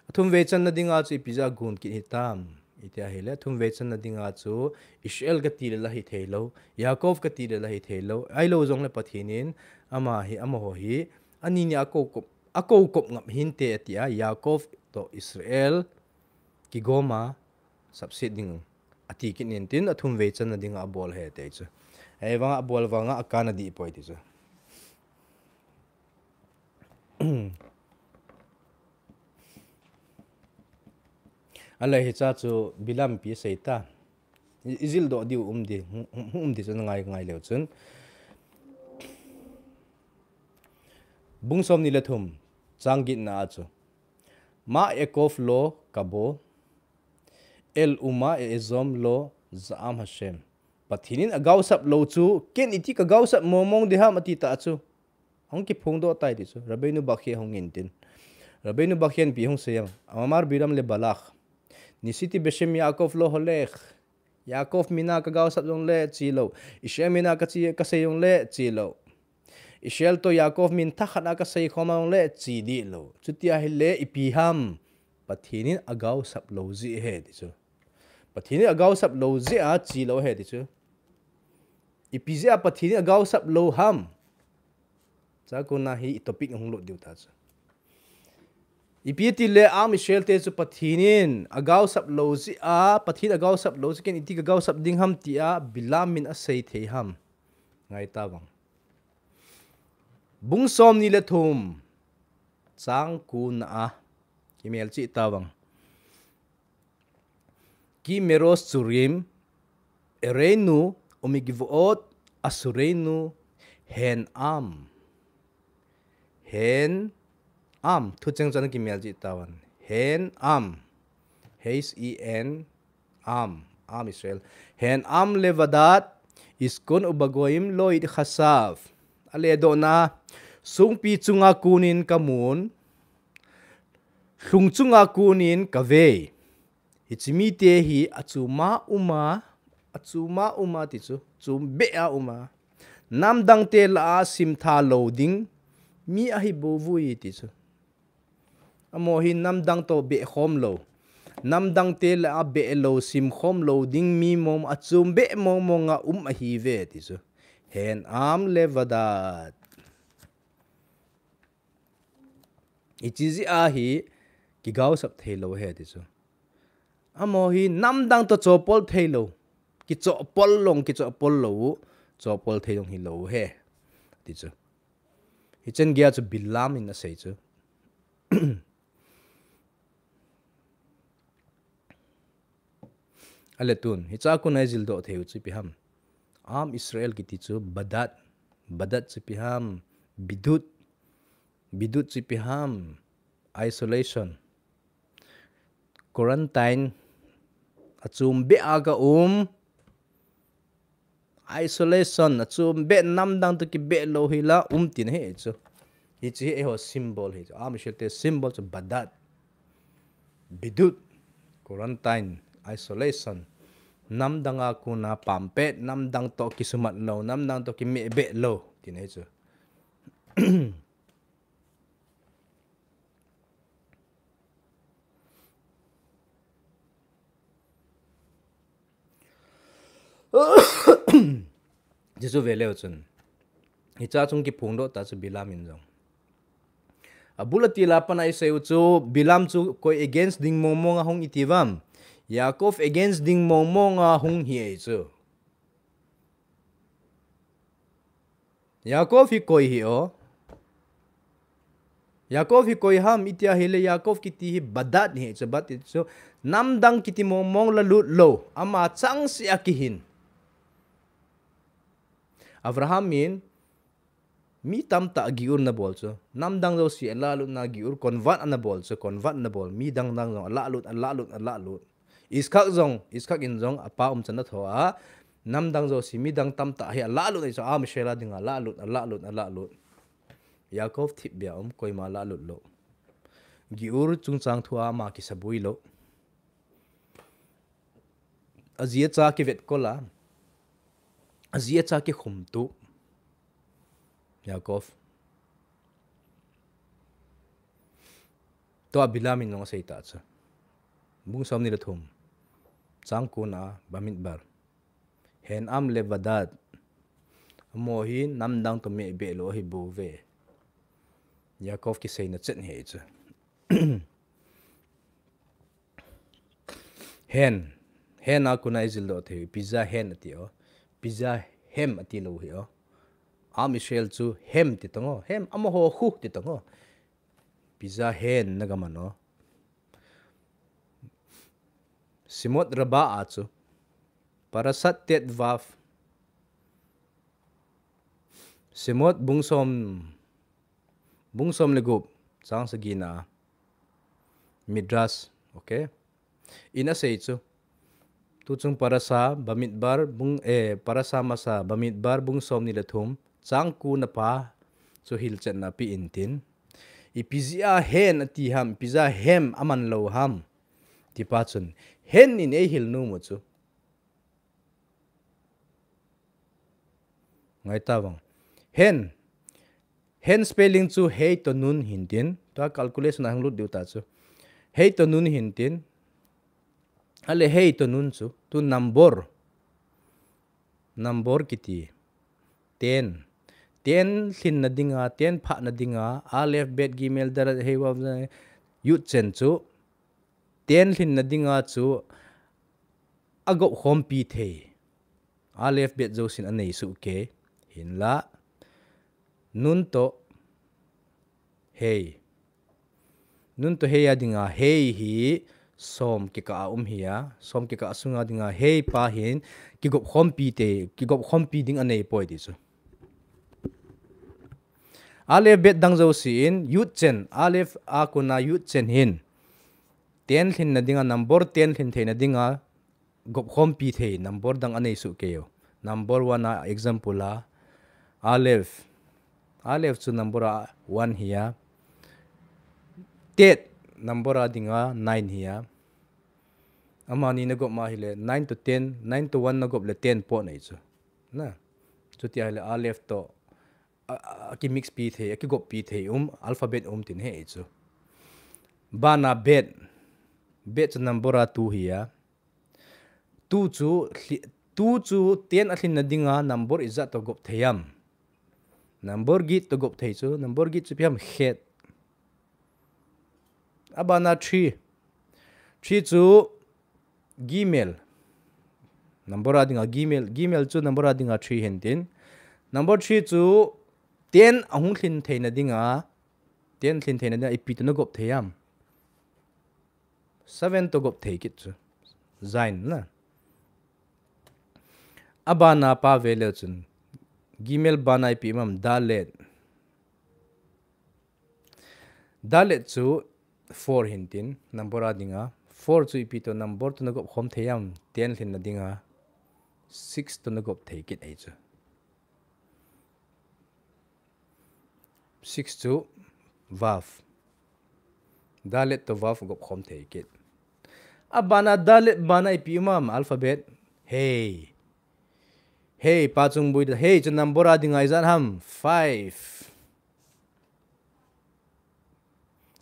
Athum vei channa dinga chu ipi ja gon kit hitam. Iti ahile, athum vei channa dinga chu Israel kati le la hithei lou, Yaakov kati le la hithei lou. Ahilou jong le Pathen in, ama hi, amaho hi, ani ni akou kop, akou kop ngap hinte ati a, Yaakov toh Israel, kigom a, sapset ding ati kit nin tin athum vei channa dinga abol ahi ti chu. Ahivanga abol vanga akana dih poi ti chu. Ale hiche chu Bilam ipi asei ta. I, ijildoh diu um di, hung, hung, hung um di chu ngai, ngai leu chun. Bung som ni le thum, chang get na a chu. Ma e'akov lo kabo, el uma e'ezom lo za'am Hashem. Pathen in agaosap lou chu, ken iti kagaosap mong mong ding ham ati ta chu. Ahung kiphongdoh tai ti chu. Rabbeinu Bachya hung in tin. Rabbeinu Bachya in ipi hung sei em. Amar Bilam le Balak. Nisiti beshem Yaakov lo holech. Yaakov mina kagaosap jong le chi lou. Israel mina kachi, kasei jong le chi lou. Israel toh Yaakov min thakhat a kasei khom a le chi dih lou. Chuti ahile ipi ham, Pathen in agaosap lou jeh ahi ti chu. Pathen in agaosap lou jeh a chi lou ahi ti chu. Ipi jeh a Pathen in agaosap lou ham. Chua kona hi i topic hung lut diu ta chu. Ipi ti le Am Israel te chu Pathen in agaosap lou jeh a, Pathen in agaosap lou jeh a ken iti kagaosap ding ham tia Bilam in asei thei ham. Ngai ta vang. Bung somni le thum. Chang ko na a. Kimel cheh ta vang. Ki merosh tzurim, ereinu, umikvot, asureinu, hen am. Hen am. Thucheng chu ana kimel cheh tauvin. Hen am. H E N, am. Am Israel. Hen am levadat, iskon ubagoim lo itchasav. Aledohna, songpi chunga konin kamun, lhung chunga konin kave. Hiche mite hi achom a um a, achom a um a ti chu, chom beh a um a. Namdang te lah a simtha lou ding mi ahi bou ve ti chu. Amaho hi namdang toh beh khom lou. Namdang te lah a beh lou, sim khom lou ding mi mong, achom beh mong mong a um ahi ve ti chu. Hen am levadat. Hiche jeh a hi kigaosap thei lou ahi ti chu. Amaho hi namdang toh chopol thei lou. Kichopol long, kichopol lou. Chopol thei long hi lou ahi ti chu. Hichan geiya chu Bilam in asei chu. Ale tun, hichea kona ijil doh thei u chu ipi ham. Am Israel kiti chu badad, badad chu ipi ham, bidut, bidut chu ipi ham, isolation, quarantine, achom beh a kaum, isolation, achom beh namdang toh kibeh lou hi la um tina ahi chu. Hiche hi eiho symbol ahi chu. Am Israel te symbol chu badad. Bidut, quarantine, isolation. Namdang a kona pampet, namdang toh kisumat lou, namdang toh kimeh beh lou tina ahi chu. Jesu ve leu chun. Hichea chung kiphong doh ta chu Bilam in jong. Abul atil a pat a isei u chu Bilam chu koi against ding mong mong a hung iti vam. Yaakov against ding mong mong a hung ahi chu. Yaakov hi koi ahi o. Yaakov hi koi ham itia ahile Yaakov kiti hi badad ahi chu, badad ti chu namdang kiti mong mong la lut lou, ama changseh a kihin. Abraham in mi tamtah giur ana bol chu, namdang jouse ala lut na giur convert ana bol chu, convert ana bol, mi dang dang jong ala lut, ala lut, ala lut. Iskak jong, Iskak in jong apa umchan atho a, namdang jouse midang tamtah hi ala lut ahi chu, Am Israel a dinga ala lut, ala lut, ala lut. Yaakov thipbeh a um, koima ala lut lou. Giur chungchang thu a ama kisaboi lou. Aji acha kivetkol a, aji acha kikhumtup. Yaakov. Tua Bilam in jong asei ta chu. Bung somni le thum. Chang ko na a, Bamidbar. Hen am levadat. Amaho hi namdang toh meh beh lou ahi bou ve. Yaakov kiseina chet ahi chu. Hen. Hen a kona ijil doh thei u. Ipi jeh a hen ati o. Ipi jeh a hem ati lou hi o. Am Israel chu hem ti tong o. Hem amaho khu ti tong o. Ipi jeh a hen na gaman o. Shemot Rabbah a chu. Parashat Tetvav. Shemot bung som, bung som le gup, chang sagi na. Midrash, okay. In asei chu. Tuchung Parasha Bamidbar, bung, eh, Parasha masa Bamidbar, bung somni le thum, chang ko na pa chu hilchetna pe intin. Ipi jeh a hen ati ham, ipi jeh a hem aman lou ham. Ti pa chun, hen in eihil nom u chu. Ngai ta vang. Hen. Hen spelling chu hei to nun hintin. Tua calculation a hung lut diu ta chu. Hei to nun hintin. Ale hei to nun chu. Tu number. Number kiti. Ten. Ten lhinna dinga, ten phahna dinga. Aleph, bet, gimel, dalet, hei, waw, yud chen chu. Ten lhinna dinga chu. Agop khompi thei. Aleph, bet, jousen anei suh kei. Hinla. Nun to. Hei. Nun to hei a dinga hei hi som kikah a um hi a. Som kikah sunga dinga hei pa hin kigop khompi te, kigop khompi ding anei poi ti chu. Aleph, bet dang jousen, yud chen, aleph a kona yud chen hin. Ten lhinna dinga, number ten lhin theina dinga, gop khompi thei, number dang anei suh kei u. Number one a example a, aleph. Aleph chu number a one hi a. Tet, number a dinga nine hi a. Amani na gop ma hile, nine to ten, nine to one na gop le ten po nei chu. Na. Chuti a hile, aleph to, a, a, a ki mix pi thei, a kigop pi thei um, alphabet um tin he chu. Bana bet. Bet chu number a two hi a. Two chu, lhi-, two chu ten a lhinna dinga number ijat to gop thei am. Number get to gop thei chu, number get chu ipi ham, khet. Abana three. Three chu gimel. Number a dinga gimel, gimel chu number a dinga three hintin. Number three chu ten ahung lhin theina dinga, ten lhin theina dinga ipi to na gop thei am. Seven to gop thei kit chu. Zain na. Abana pa ve leu chun. Gimel bana ipi um am, dalet. Dalet chu four hintin, number a dinga. Four chu ipi to number to na gop khom thei am, ten lhinna dinga. Six to na gop thei kit ei chu. Six chu vav. Dalet to vav gop khom thei kit. Abana dalet bana ipi um am, alphabet. Hei. Hei, pa chung bui da. Hei chu number a dinga ijat ham, five.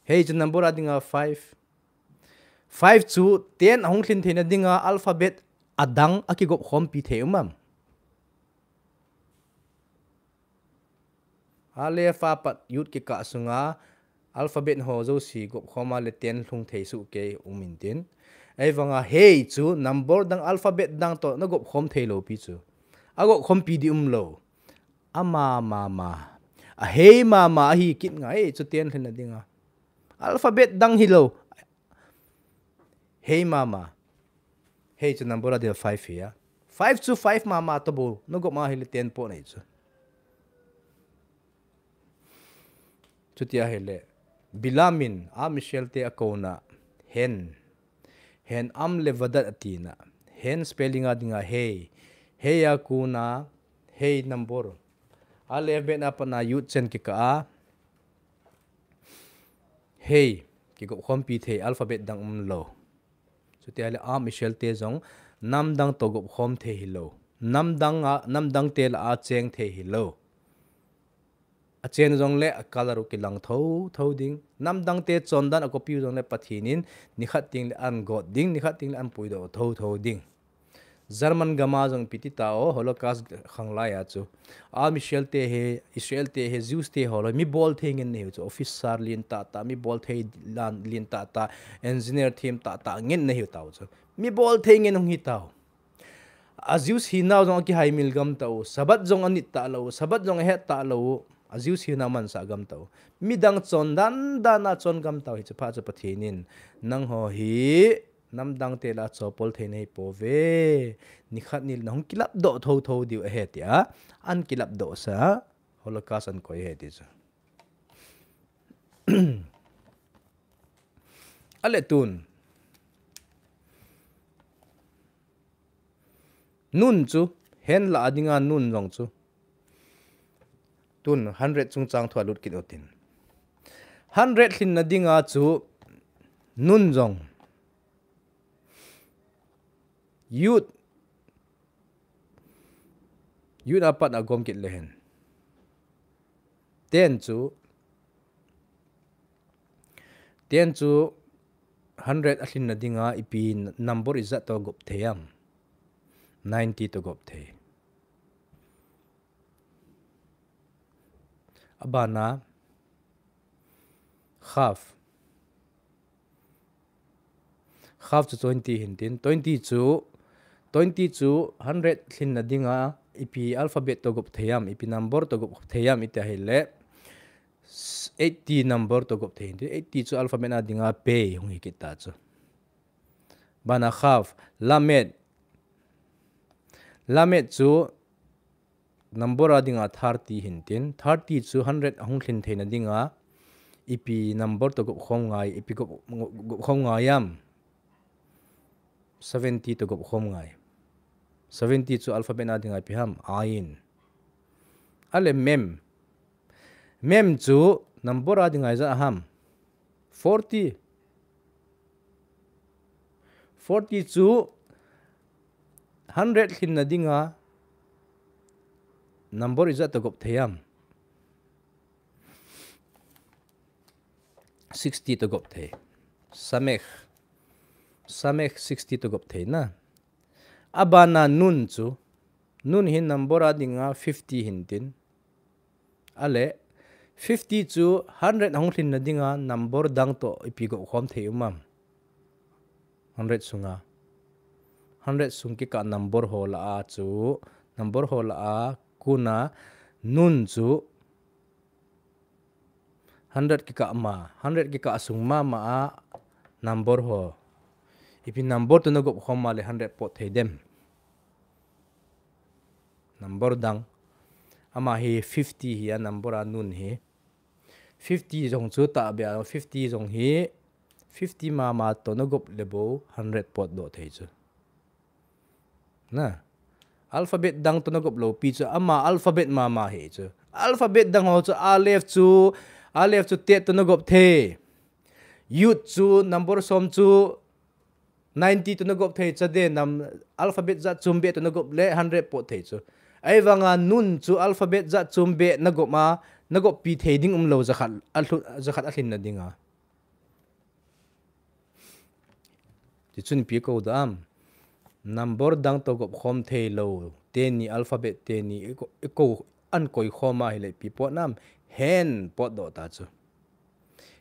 Hei chu number a dinga five. Five chu ten ahung lhin theina dinga alphabet adang a kigop khompi thei um am. Aleph a pat yud kikah sunga alphabet ho jouse gop khoma le ten lhung thei suh kei um intin. Ahivanga hei chu number dang alphabet dang to na gop khom thei lou pi chu. A gop khompi di um lou. Ama mama. A hei mama ahi kit ngai chu ten lhinna dinga. Alphabet dang hilou. Hei mama. Hei chu number a dinga five hi a. Five chu five mama to bou. Na gop ma hile ten po nei chu. Chuti ahile. Bilam in a Michelle te a kona. Hen. Hen am le vadat atina. Hen spelling a dinga hei. Hei a kona. Hei number. Aleph bet a pat na yud chen kikah a. Hei, kigop khompi thei alphabet dang um lou. Chuti ahile a Michelle te jong nam dang to gop khom thei hilou. Nam dang a, nam dang te lah a cheng thei hilou. A chen jong le a color u kilang tho tho ding. Nam dang te chondan a copy u jong le Pathen in nikhat teng le an got ding, nikhat teng le an puidoh tho tho ding. German gam a jong ipi ti tao, Holocaust khang lai a chu. A Michelle te hi, Israel te hi, Jews te ho loi, mi bol thei ngen nei chu, officer lien tah tah, mi bol thei lan lien tah tah, engineer them tah tah ngen nei tao chu. Mi bol thei ngen hung hi tao. A Jews hinau jong a kihaimil gam tao, Sabbath jong a nit talou, Sabbath jong a het talou, a Jews hinau mansa gam tao. Midang chondan dan a chon gam tao hi chu pha chu Pathen in, nangho hi, Namdang te lah a chopol thei nahi pouve. Nikhat nile nahung kilapdoh thotho diu ahi tia. An kilapdoh sa. Holocaust an koi ahi ti chu. Ale tun. Nun chu, hen lah a dinga nun jong chu. Tun hundred chungchang thu a lut kit utin. Hundred lhinna dinga chu nun jong. Yud. Yud a pat a gom kit le hen. Ten chu, ten chu hundred alhin nadinga ipi number ijat toh gop thei ham? Ninety toh gop thei. Abana, half. Half chu twenty hintin, twenty chu, twenty chu hundred lhin nadinga ipi alphabet toh gop thei ham, ipi number toh gop thei ham iti ahile, eighty number toh gop thei hintin, eighty chu alphabet a dinga pei hung hi kit ta chu. Bana half, lamed. Lamed chu number a dinga thirty hintin, thirty chu hundred ahung lhin theina dinga ipi number toh gop khom ngai, ipi gop, gop khom ngai ham? Seventy toh gop khom ngai. Seventy chu alphabet a dinga ipi ham? Ain. Ale mem. Mem chu number a dinga ijat ham? Forty. Forty chu hundred lhin nadinga number ijat toh gop thei ham? Sixty toh gop thei. Sameh. Sameh sixty toh gop thei na. Abana nun chu. Nun hin number a dinga fifty hintin. Ale, fifty chu hundred ahung lhin nadinga number dang toh ipi gop khom thei um ham? Hundred sunga. Hundred sung kikah number ho lah a chu, number ho lah a kona nun chu hundred kikah ma, hundred kikah sung mama a number ho. Ipi number toh na gop khom ma le hundred pot thei dem? Number dang. Ama hi fifty hi a number a nun hi. Fifty jong chu tahbeh a, fifty jong hi fifty mama toh na gop le bou hundred pot doh thei chu. Na. Alphabet dang toh na gop lou pi chu, ama alphabet mama hi chu. Alphabet dang ho chu, alef chu, alef chu tet toh na gop thei. Yud chu number som chu ninety toh na gop thei, chade nam alphabet jat chom beh toh na gop le hundred pot thei chu. Ahivanga nun chu alphabet jat chom beh na gop ma, na gop pi thei ding um lou jakhat, alhu-, jakhat alhin nadinga. Tichun ipi kou dem? Number dang toh gop khom thei lou teni, alphabet teni, i kou, i kou an koi khom ahile ipi pot nam? Hen pot doh ta chu.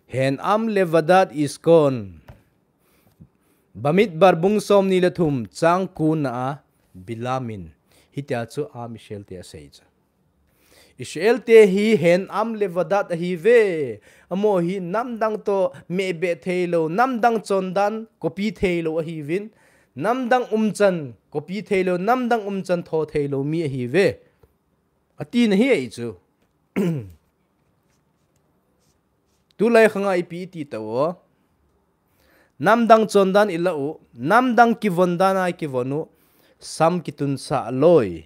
Hen am le vadat iskon. Bamidbar bung som ni le thum chang ko na a Bilam in hitia chu Am Israel te asei chu. Israel te hi hen am le vadat ahi ve. Amaho hi namdang toh mehbeh thei lou, namdang chondan copy thei lou ahi vin. Namdang umchan copy thei lou, namdang umchan tho thei lou mi ahi ve. Ati na hi ei chu. Tulai khanga ipi iti tao. Namdang chondan i la u, namdang kivon dan a i kivon u, sam kitun sah loi.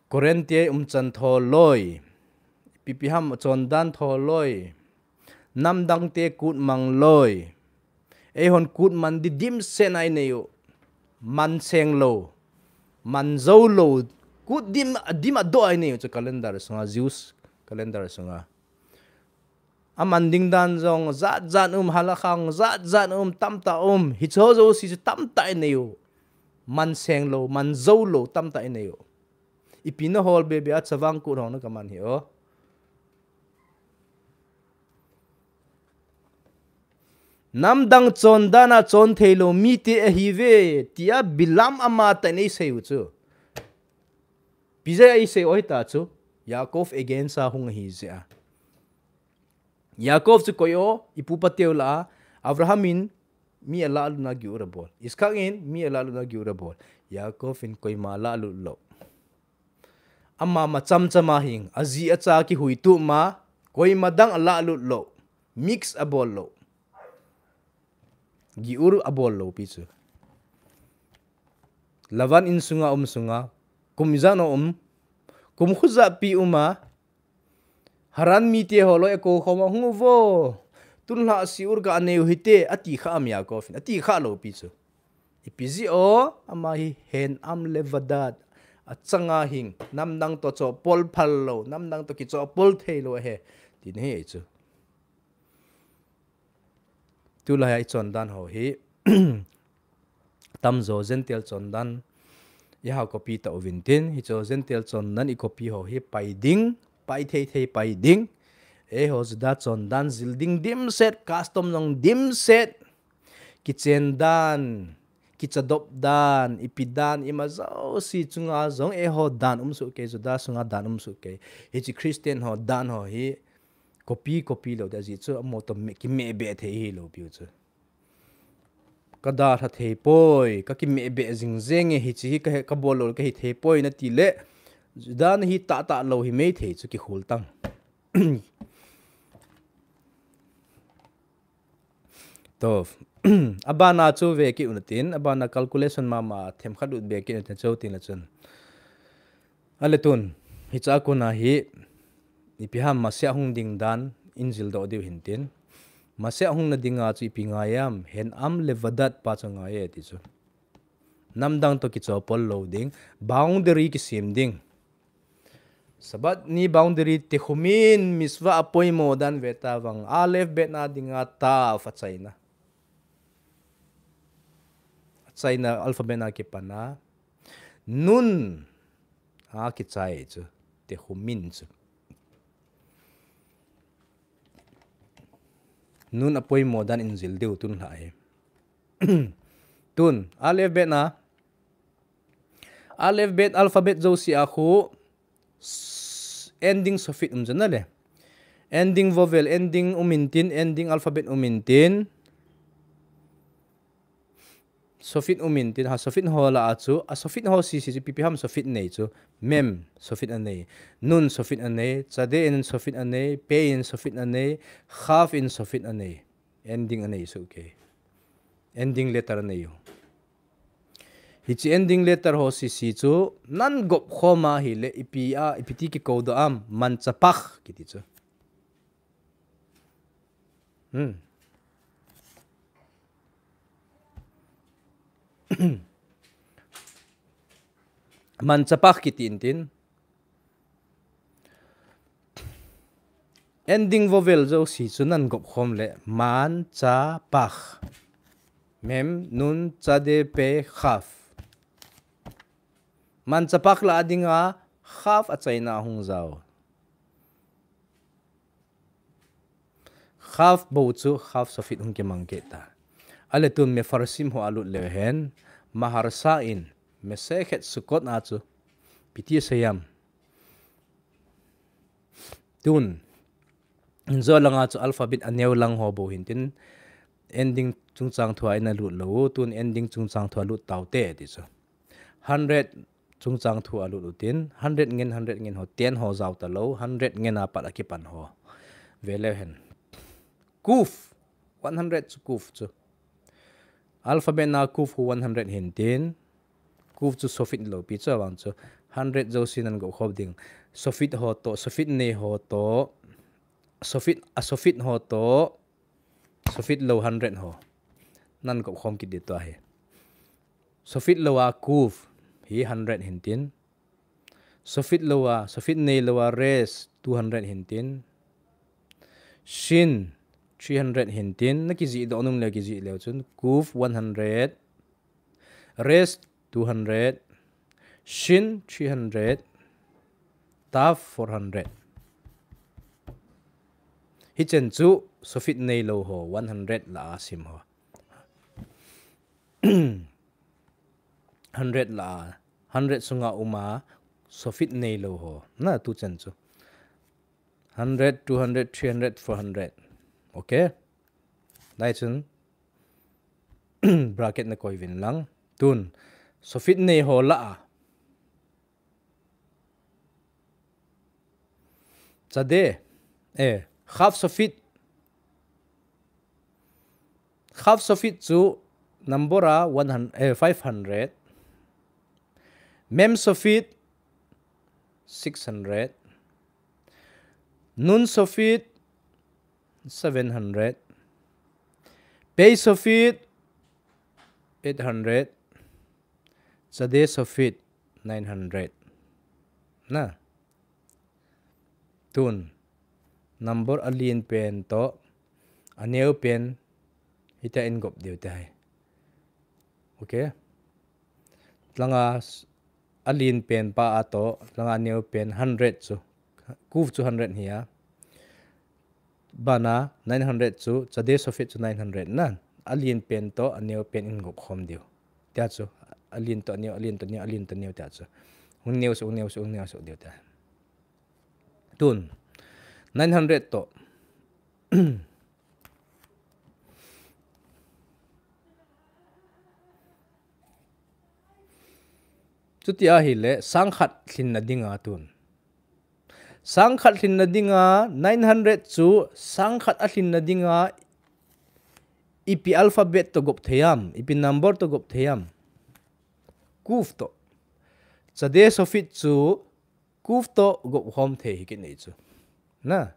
Koren te umchan tho loi. Ipi ipi ham chondan tho loi. Namdang te kut mang loi. Eihon kut man di dimset a i nei u. Man seng lou. Man jou lou. Kut dim, dim adoh a i nei u chu calendar sunga, Jews calendar sunga. Aman ding dan jong jat jat um, halakha jong jat jat um, tamtah um. Hiche jouse chu tamtah i nei u. Man seng lou, man jou lou, tamtah i nei u. Ipi na hol bebe a chavang kut hong na ka man hi o. Namdang chondan a chon thei lou mite ahi ve, tia Bilam amatah in eisei u chu. Ipi jeh a eisei u ahi ta chu. Yaakov against a hung ahi jeh a. Yaakov chu koi o, i pu pa teu lah a, Abraham in mi alah lut na Giur abol. Isak in mi alah lut na Giur abol. Yaakov in koima alah lut lou. Ama ma cham cham a hing, aji acha kihui tup ma, koima dang alah lut lou. Mix abol lou. Giur abol lou pi chu. Lavan insunga um sunga, kum ijat na um, kum khujat pi um a, Haran mite ho loi akou khom a hung uvo. Tun lhah Seir ga nei u hite, ati kha am Yaakov in, ati kha lou pi chu. Ipi jeh o, ama hi hen am le vadat. achanga hing, namdang to chopol phal lou, namdang to kichopol thei lou ahi, tina ahi chu. Tulai a ichondan ho hi, tamjo Gentile chondan, iha copy ta uvin tin, hicho Gentile chondan i copy ho hi pai ding, pai thei thei pai ding. Eiho Juda chondan jil ding dimset, custom jong dimset. Kichen dan, kichadop dan, ipi dan, ima jouse chunga jong eiho dan um soh kei, Juda sunga dan um soh kei. Hiche Christian ho dan ho hi copy, copy lou ding ahi chu, amaho to me, kimeh beh thei hilou piu chu. Ka dalha thei poi, ka kimeh beh jing jeng e, hiche hi ka he, ka bol lou ka hi thei poi nati le, Juda nahi tahtah lou hi mei thei chu kihul tang. To, abana chu ve kit u natin, abana calculation mama themkhat ut be kit u natin, chu tin la chun. Ale tun, hicha kona hi, ipi ham Messiah hung ding dan, in jil doh diu hin tin. Messiah hung na dinga chu ipi ngai am, hen am le vadat pa chu ngai e ti chu. Namdang to kichopol lou ding, boundary kisem ding. Sabbath ni boundary tekhumin mitzvah apoimo dan ve ta vang, Aleph bet na dinga Tav achaina. Achaina alphabet na kipana. Nun akichai chu, tekhumin chu. Nun apoimo dan in jil diu tun lha hi. Tun, Aleph bet na, Aleph bet, alphabet jouse a khu, s-, ending sofit um chu na le. Ending vowel, ending um in tin, ending alphabet um in tin. Sofit um in tin, ha sofit ho la a chu, a sofit ho sese chu ipi ipi ham sofit nei chu, mem sofit anei, nun sofit anei, tzade in sofit anei, pe in sofit anei, chaf in sofit anei. Ending anei soh kei. Ending letter anei u. Hiche ending letter ho sese chu, nan gop khom a hile, ipi a, ipi ti kikou doh am, mantzapach kiti chu. Hmm. Mantzapach kiti in tin. Ending vowel jouse chu nan gop khom le, mantzapach. Mem, nun, tzade, pe, chaf. Mantzapach la a dinga, chaf achaina hung jao. Chaf bou chu, chaf sofit hung kimang kit ta. Ale tun mefarshim ho a lut leu hen, Maharsha in, Masechet Sukkot a chu, ipi ti asei am. Tun, injo langa chu alphabet aneo lang ho bou hin tin, ending chungchang thu a ina lut lou, tun ending chungchang thu a lut tau te ti chu. Hundred chungchang thu a lut u tin, hundred ngen, hundred ngen ho, ten ho jao ta lou, hundred ngen a pat a kipan ho. Ve leu hen. Kuf, one hundred chu kuf chu. Alphabet na kuf khu one hundred hin tin, kuf chu sofit lou pi chu avang chu. Hundred jouse nan gop khom ding. Sofit ho to, sofit nei ho to, sofit, a sofit ho to, sofit lou hundred ho. Nan gop khom kit ding tua hi. Sofit lou a kuf hi hundred hin tin. Sofit lou a, sofit nei lou a resh two hundred hin tin. Shin three hundred hin tin. Na kijih doh nom leu kijih leu chun. Kuf one hundred. Resh two hundred. Shin three hundred. Tav four hundred. Hichen chu sofit nei lou ho one hundred la a sim ho. Hundred la, hundred sunga um a, sofit nei lou ho. Na tuchen chu. Hundred, two hundred, three hundred, four hundred. Okay? Lai chun, bracket na koi vin lang. Tun, sofit nei ho la a. Tzade, eh, chaf sofit. Chaf sofit chu number a one hundred, eh, five hundred. Mem sofit, six hundred. Nun sofit, seven hundred. Pe sofit, eight hundred. Tzade sofit, nine hundred. Na. Tun. Number alen pen toh aneo pen hitia in gop diu tai. Okay. Langa alen pen pa a toh, langa aneo pen hundred chu. Kuf chu hundred hi a. Bana nine hundred chu, chade sofit chu nine hundred na. Alen pen toh aneo pen in gop khom diu. Tia chu, alen toh aneo, alen toh aneo, alen toh aneo tia chu. Hung neo suh, hung neo suh, hung neo suh diu tia. Tun, nine hundred toh. Chuti ahile, sangkhat lhinna dinga tun. Sangkhat lhinna dinga, nine hundred chu, sangkhat a lhinna dinga, ipi alphabet toh gop thei am, ipi number toh gop thei am. Kuf toh. Chade sofit chu, kuf toh gop khom thei hi kinei chu. Na.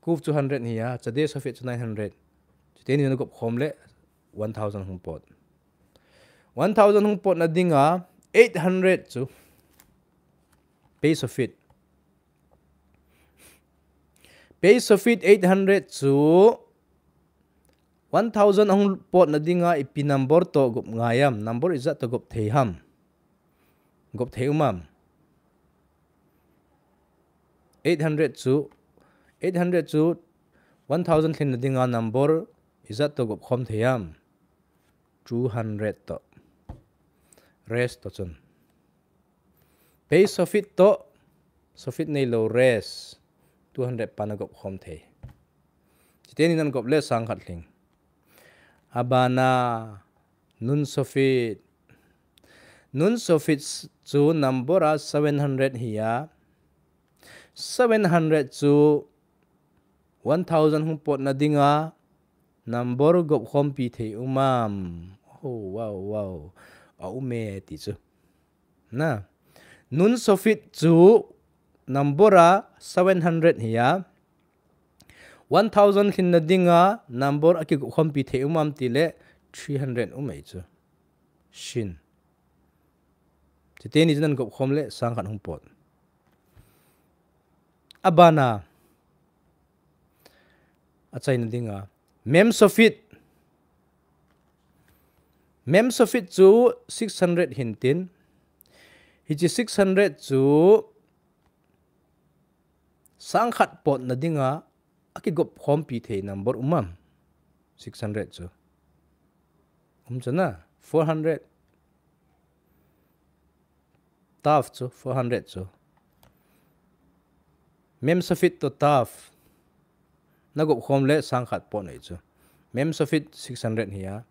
Kuf chu hundred hi a, chade sofit chu nine hundred. Chuteni na gop khom le one thousand hung pot. One thousand hung potna dinga eight hundred chu. Pei sofit. Pei sofit eight hundred chu one thousand ahung potna dinga ipi number toh gop ngai am, number ijat toh gop thei ham. Gop thei um am. Eight hundred chu, eight hundred chu one thousand lhinna dinga number ijat toh gop khom thei am. Two hundred toh. Rest toh chun. Pei sofit toh, sofit neilou rest. Two hundred pa na gop khom thei. Chuteni na gop le sangkhat lhing. Abana, nun sofit. Nun sofit chu number a seven hundred hi a. Seven hundred chu one thousand hung potna dinga number gop khompi thei um am. Oh, wow, wow. A um e ti chu. Na. Nun sofit chu number a seven hundred hi a. One thousand lhinna dinga number a kigop khompi thei um am ti le three hundred um e chu. Shin. Chuteni chu nan gop khom le sangkhat hung pot. Abana. Achaina dinga. Mem sofit. Mem sofit chu six hundred hin tin. Hiche six hundred chu sangkhat potna dinga a kigop khompi thei number um am. Six hundred chu. Um chu na. Four hundred. Taf chu, four hundred chu. Mem sofit toh taf. Na gop khom le sangkhat pot nei chu. Mem sofit six hundred hi a.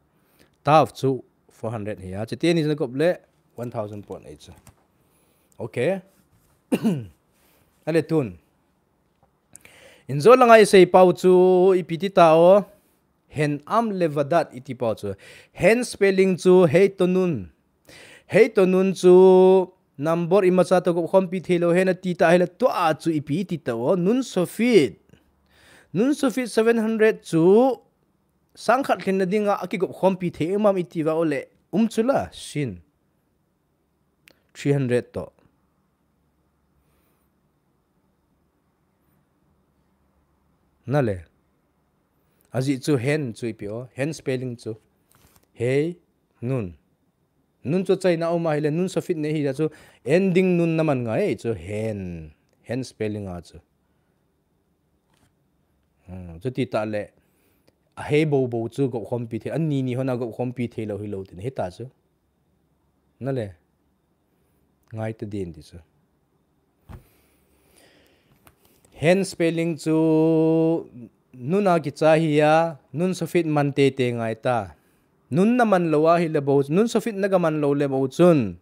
Taf chu four hundred hi a. Chuteni na gop le one thousand pot nei chu. Okay. Ale tun. Injo langa isei pau chu ipi ti ta o. Hen am le vadat iti pau chu. Hen spelling chu hei to nun. Hei to nun chu number imacha toh gop khompi thei lou hen ati ta hile tua chu ipi ti ta o. Nun sofit. Nun sofit seven hundred chu sangkhat lhinna dinga a kigop khompi thei um am iti va o le. Um chu la, shin. Three hundred toh. Na le. Ajeh chu hen chu ipi o. Hen spelling chu. Hei, nun. Nun chu chaina um a hile nun sofit nei hi chu ending nun na man ngai chu hen. Hen spelling a chu. Hmm, chuti ta le. A hei bo bo chu gop khompi thei. An ni ni hon a gop khompi thei lou hi lou tin. Hita chu. Na le. Ngai ta din ti chu. Hen spelling chu nun a kicha hi a, nun sofit man tei tei ngai ta. Nun na man lou a hile bo, nun sofit na ga man lou le bo chun.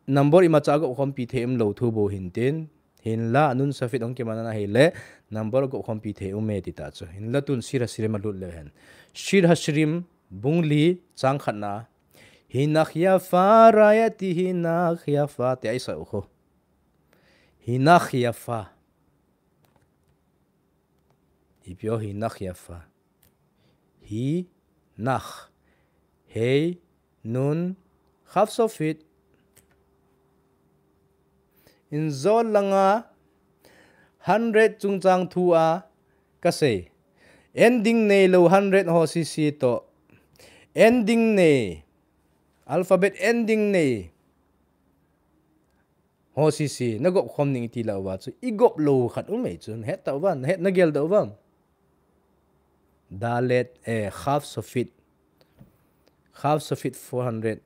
Number imacha gop khompi thei um lou thu bo hin tin. Hinla, nun sofit hung kiman a hile, number gop khompi thei um e ti ta chu. Hinla tun sira sira ma lut le hen. Sira sirim, bung li, chang khatna. Hinakh yafa, rayati hinakh yafa, ti ai sa u kho. Hinakh yafa. Ipi o hinakh yafa. Hinakh. Hei, nun, Chaf Sofit. Injol langa hundred chungchang thu a kasei. Ending neilou hundred ho sese toh. Ending nei. Alphabet ending nei. Ho sese, na gop khom ding iti lou uva chu. I gop lou khat um e chu. Na het tauvam, na het na gel tauvam. Dalet, eh, Chaf Sofit. Chaf Sofit four hundred.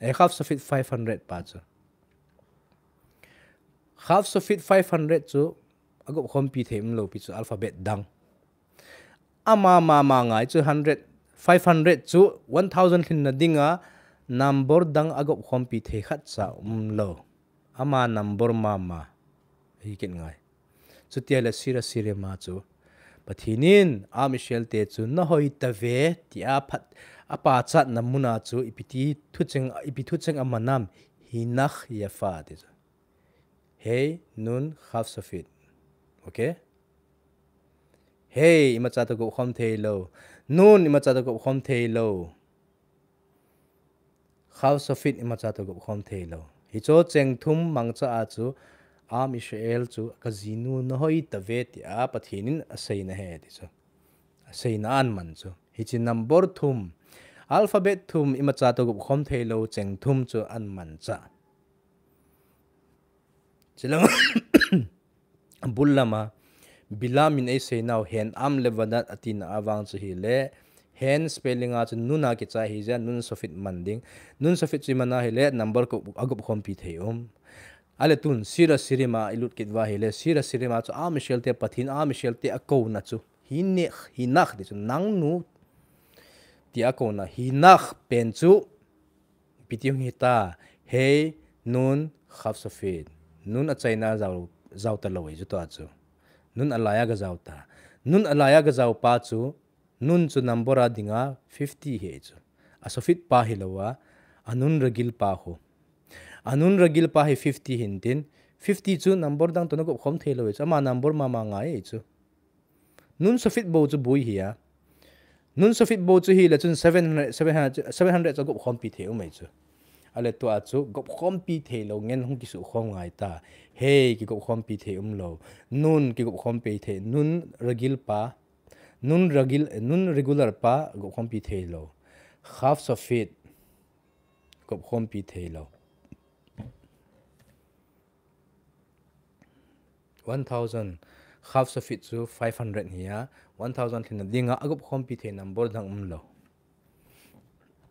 Eh, Chaf Sofit five hundred pa chu. Chaf Sofit five hundred chu, a gop khompi thei umlou pi chu alphabet dang. Ama mama ngai chu hundred, five hundred chu one thousand lhinna dinga number dang a gop khompi thei khat cha umlou. Ama number mama. Hi kit ngai. Chutia le Sira Sirima chu. Pathen in, Am Israel te chu, na hoi tave, tia phat, a pachatna muna chu, ipi ti thucheng, ipi thucheng amanam, Hinach Yafa, ti chu. Hei, Nun, Chaf Sofit. Okay? Hei, imacha toh gop khom thei lou. Nun, imacha toh gop khom thei lou. Chaf Sofit, imacha toh gop khom thei lou. Hicho cheng thum mangcha a chu, Am Israel chu, ka jinu na hoi tave, tia Pathen in aseina ahi, ti chu. Aseina aman chu. Hiche number thum. Alphabet thum, imacha toh gop khom thei lou, cheng thum chu aman cha. Chulang bul lama, Bilam in eiseinau Hen Am le Vadat atina avang chu hile, Hen spelling a chu Nun a kichai hijeh a Nun Sofit man ding. Nun Sofit chu iman a hile, number ko a gop khompi thei um. Ale tun, Sira Sirima ilut kit uva hile, Sira Sirima chu Am Israel te Pathen, Am Israel te akouna chu. Hinach, Hinach ti chu nang nu. Tia akouna, Hinach pen chu, ipi ti hung hita, Hei, Nun, Chaf Sofit. Nun achaina jao, jao talou e chu tua chu. Nun alai a gajao ta. Nun alai a gajao pa chu, Nun chu number a dinga fifty ahi chu. A Sofit pa hilou a, a Nun Ragil pa khu. A Nun Ragil pa hi fifty hintin, fifty chu number dang toh na gop khom thei lou e chu. Ama number mama ngai e chu. Nun Sofit bou chu bui ahi a. Nun Sofit bou chu hile chun seven hundred, seven hundred, seven hundred chu gop khompi thei um e chu. Ale tua chu gop khompi thei lou ngen hung kisu khom ngai ta. Hei, kigop khompi thei umlou. Nun kigop khompi thei. Nun Ragil pa. Nun Ragil, Nun regular pa gop khompi thei lou. Chaf Sofit gop khompi thei lou. One thousand, Chaf Sofit chu five hundred ahi a, one thousand lhinna dinga a gop khompi thei number dang umlou.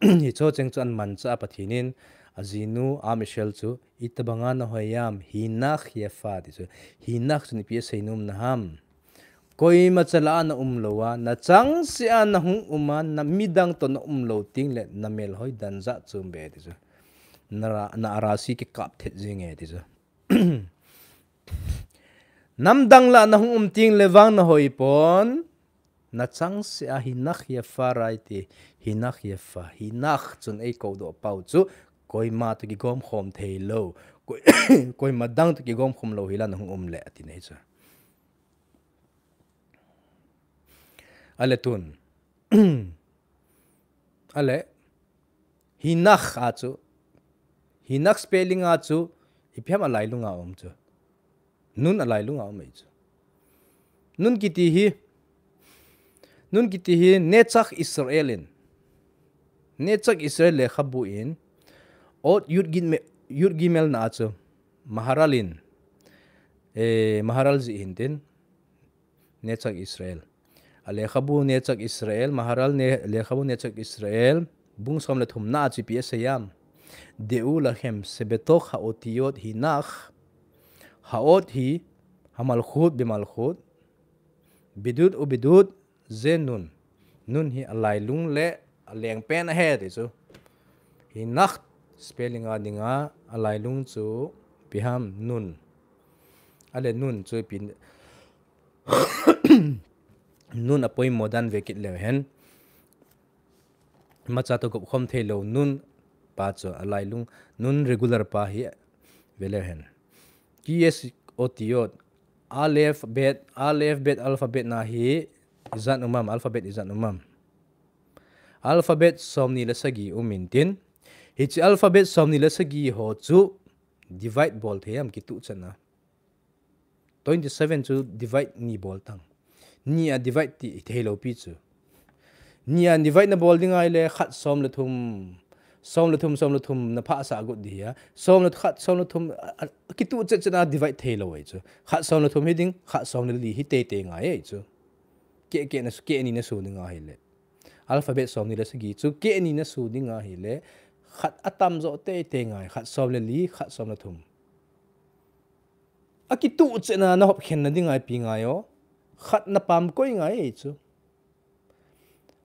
Hicho cheng chu aman cha a Pathen in, a jinu, Am Israel chu, itobanga na hoi am, Hinach Yafa ti chu, Hinach chu ipi asei nom na ham. Koima chala na umlou a, na changseh a na hung um a, na midang toh na umlou teng le, na mel hoi dan jat chu um be ti chu. Na ra, na arasi kikap thet jing e ti chu. Namdang lah a na hung um teng le vang na hoi pon, na changseh a Hinach Yafa rai ti, Hinach Yafa, Hinach chun eikou doh pau chu, koima toh kigom khom thei lou, koi, koima dang toh kigom khom lou hi lah a na hung um le, ati nei chu. Ale tun. Ale, Hinach a chu, Hinach spelling a chu, ipi ham alailung a um chu. Nun alailung a um e chu. Nun kiti hi, Nun kiti hi Netzach Israel in. Netzach Israel lekhabu in, Ot Yud Gimel, Yud Gimel na a chu, Maharal in, eh, Maharal jih hintin, Netzach Israel. A lekhabu Netzach Israel, Maharal ne, lekhabu Netzach Israel, bung som le thumna a chu ipi asei am. Deu lachem shebetach haotiyot Hinach, haot hi, hamalchut bemalchut, bidud ubidud, ze Nun. Nun hi alailung le alengpen ahi ti chu. Hinach spelling a dinga alailung chu ipi ham Nun. Ale Nun chu ipi Nun apoimo dan ve kit leu hen. Imacha toh gop khom thei lou Nun pa chu alailung Nun regular pa hi ve leu hen. Kiyes otiyot, Aleph, Bet, Aleph, Bet, alphabet na hi ijat um am, alphabet ijat um am. Alphabet somni le sagi um intin, Hiche alphabet somni le sagi ho chu divide bol thei ham, kituh chan a? Twenty seven chu divide ni bol tang. Ni a divide ti thei lou pi chu. Ni a divide na bol ding ahile khat som le thum, som le thum, som le thum na phah sah got ding ahi. Som le khat, som le thum, a, a, kituh chet chet a divide thei lou ahi chu. Khat som le thum hi ding, khat som le li hi tei tei ngai ahi chu. Keh, keh na, keh ni na su ding ahile. Alphabet somni le sagi chu keh ni na su ding ahile. Khat atam jo tei tei ngai, khat som le li, khat som le thum. Akituh chet na na hop khen na ding ahi pi ngai o. Khat na pam koi ngai ahi chu.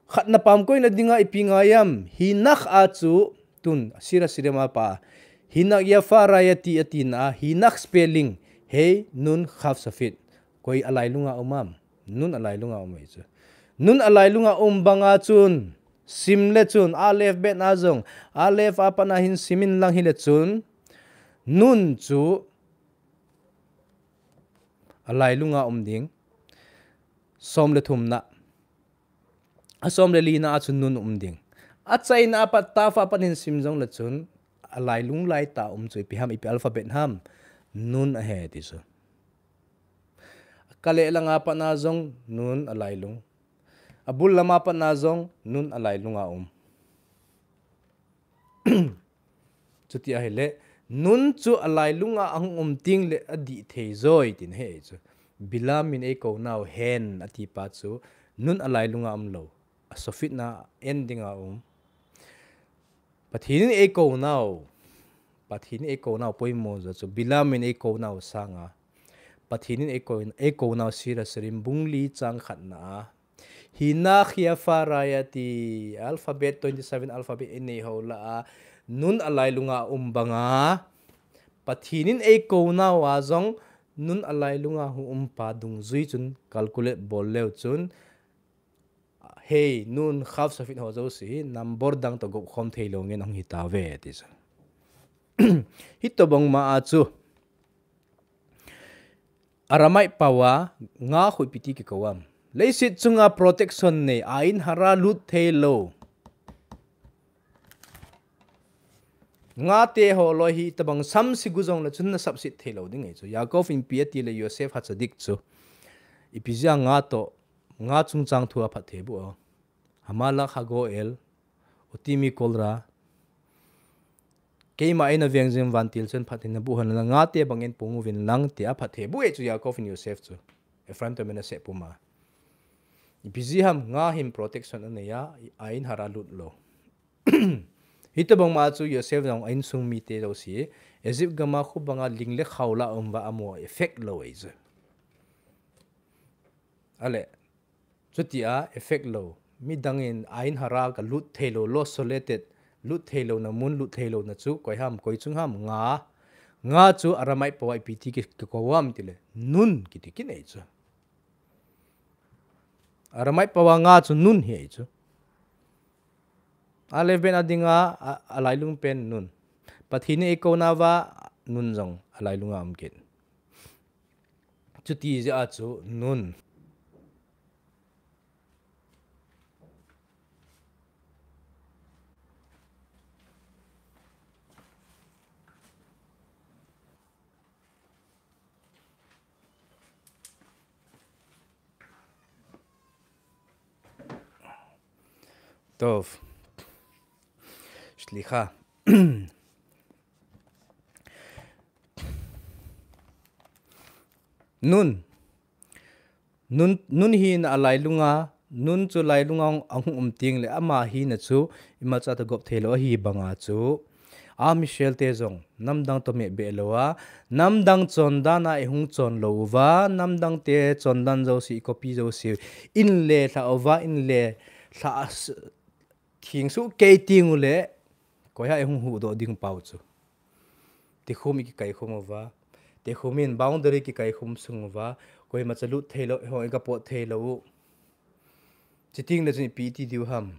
Khat na pam koi na ding ahi pi ngai am. Hinak a chu tun sira sira ma pa. Hinak ya fa ra ya ti a ti na. Hinak spelling. He nun kaf safit. Koi a lailung a um am? Nun a lailung a um ahi chu. Nun a lailung a um bang a chun. Sim le chun. Alef bet na jong. Alef a pat na hin sim in lang hi le chun. Nun chu a lailung a um ding. Som le thum na. A som le li na a chun nun um ding. A chai na a pat ta fa pat hin sim jong le chun. A lailung lai ta um chu ipi ham, ipi alphabet ham. Nun ahi ti chu. A ka le lang a pat na jong nun a lailung. A bul lam a pat na jong nun a lailung a um. Chuti ahile, nun chu a lailung a ahung um ting le a dih thei joi tin ahi chu. Bilam in ei ko nau hen a ti pa chu, nun a lailung a um lou. A sofit na en ding a um. Pathen in ei ko nau. Pathen in ei ko nau poimo jo chu. Bilam in ei ko nau sang a. Pathen in ei ko, ei ko nau sira sirim bung li chang khat na a. Hinak ya fa ra ya ti alphabet, twenty seven alphabet in nei ho la a. Nun a lailung a um bang a. Pathen in ei ko nau a jong nun a lailung a hung um pa dung jui chun calculate bol leu chun. He nun kaf safit ho jo si number dang to gop khom thei lou ngen hung hi ta ve ti sa. Hi to bang ma a chu. Aramaic pao a nga khu ipi ti kiko am. Leiset chunga protection nei, ain hara lut thei lou. Nga te ho loi hi tabang sam si gu jong le chun na sapsit thei lou ding ahi chu. Yaakov in ipi ati le Yosef ha tzadik chu. Ipi jia nga to, nga chungchang thu a phat thei bu o. Hamalak hagoel, oti mi kolra. Keima eina veng jing vantil chun phat thei na bu hon la nga te bang en pung uvin lang te a phat thei bu e chu Yaakov in Yosef chu. Ephraim to Manasseh puma. Ipi ji ham nga hin protection anei a, ain hara lut lou. Hi to bang ma chu Yosef jong a insung mi te jo si. Egypt gam a khu bang a ling le khau la um va amo effect lou e chu. Ale. Chuti a effect lou. Midang in ain hara ka lut thei lou, lo isolated, lut thei lou na mun, lut thei lou na chu, koi ham, koi chung ham, nga. Nga chu Aramaic pao a ipi ti ki, kiko am ti le, nun kiti kin ahi chu. Aramaic pao a nga chu nun hi ahi chu. Alef ben a ding a, a, a lailung pen nun. Pathen in ei ko na va nun jong a lailung a um kit. Chuti jeh a chu nun. Tov. Shlicha. Nun. Nun, nun hi na a lailung a, nun chu lailung a ahung um ting le ama hi na chu imacha ta gop thei lou ahi bang a chu. A Michelle te jong, namdang to meh beh lou a, namdang chondan a ihung chon lou uva, namdang te chondan jo si, copy jo si, in le hla uva, in le hla thing su kei ting u le, koi ha ihung hu do ding pau chu. Tikhum i kikai khum uva. Tikhum in boundary kikai khum sung uva. Koima cha lut thei lou, hong i ka pot thei lou. Chiting le chun ipi ti diu ham.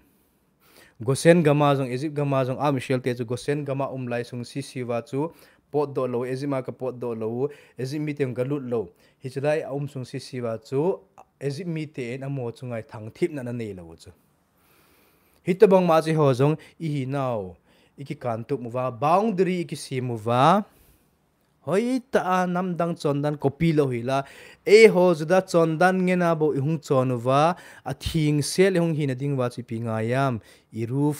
Gosen gam a jong, Egypt gam a jong, a Michelle te chu Gosen gam a um lai sung sisi uva chu pot do lou, Egypt a ka pot do lou, Egypt mi te ka lut lou. Hichi lai a um sung sisi uva chu, Egypt mi te in amo chu ngai thang thip na na nei lou chu. Hi to bang ma chi ho jong i hi nau. ikikantup uva, boundary ikisem uva, hoitah a namdang chondan copy lou hila, eiho Juda chondan ngen a bou ihung chon uva, athengsel ihung hina ding uva chu ipi ngai ham, Eruv,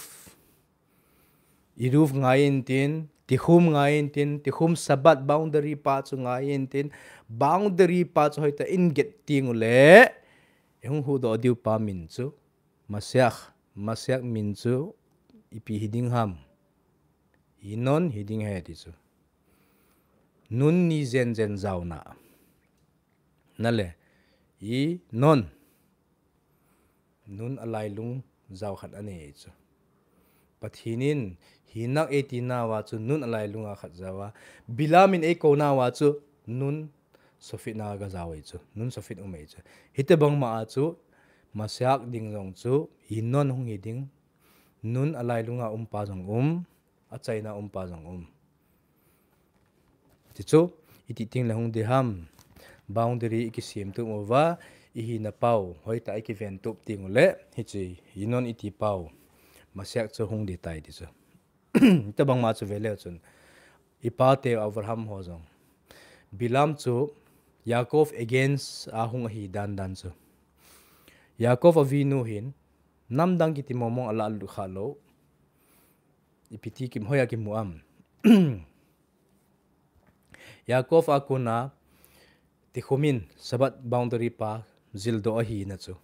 Eruv ngai intin, Tikhum ngai intin, Tikhum Sabbath boundary pa chu ngai intin, boundary pa chu hoitah in get teng uleh, ihung huhdoh diu pa min chu, Mashiach, Mashiach min chu ipi hiding ham, Yinon hiding ahi ti chu. Nun ni jenjen jaona. Nale, Yinon. Nun alailung jao khat anei chu. Pathen in hinak eiti nauva chu Nun alailunga khat jaova, Bilam in eikounauva chu Nun Sofit na gajao ei chu, Nun Sofit um ei chu. Hitobang ma a chu Mashiach ding jong chu Yinon hung hiding, Nun alailunga um pa jong um, achaina um pa jong um. Ti chu, iti tengle hung ding ham, boundary ikisemtup uva, ihina pau hoitah ikiventup teng uleh, hiche Yinon iti pau, Mashiach chu hung ding tai ti chu. Hitobang ma chu veleu chun, ipate Abraham ho jong, Bilam chu Yaakov against a hung ahi dandan chu, Yaakov Avinu hin namdang kiti mongmong alah lut khalou. Ipiti kimhoiya kimu am? Yaakov a kona Tikhum in Sabbath boundary pa jildoh ahina chu,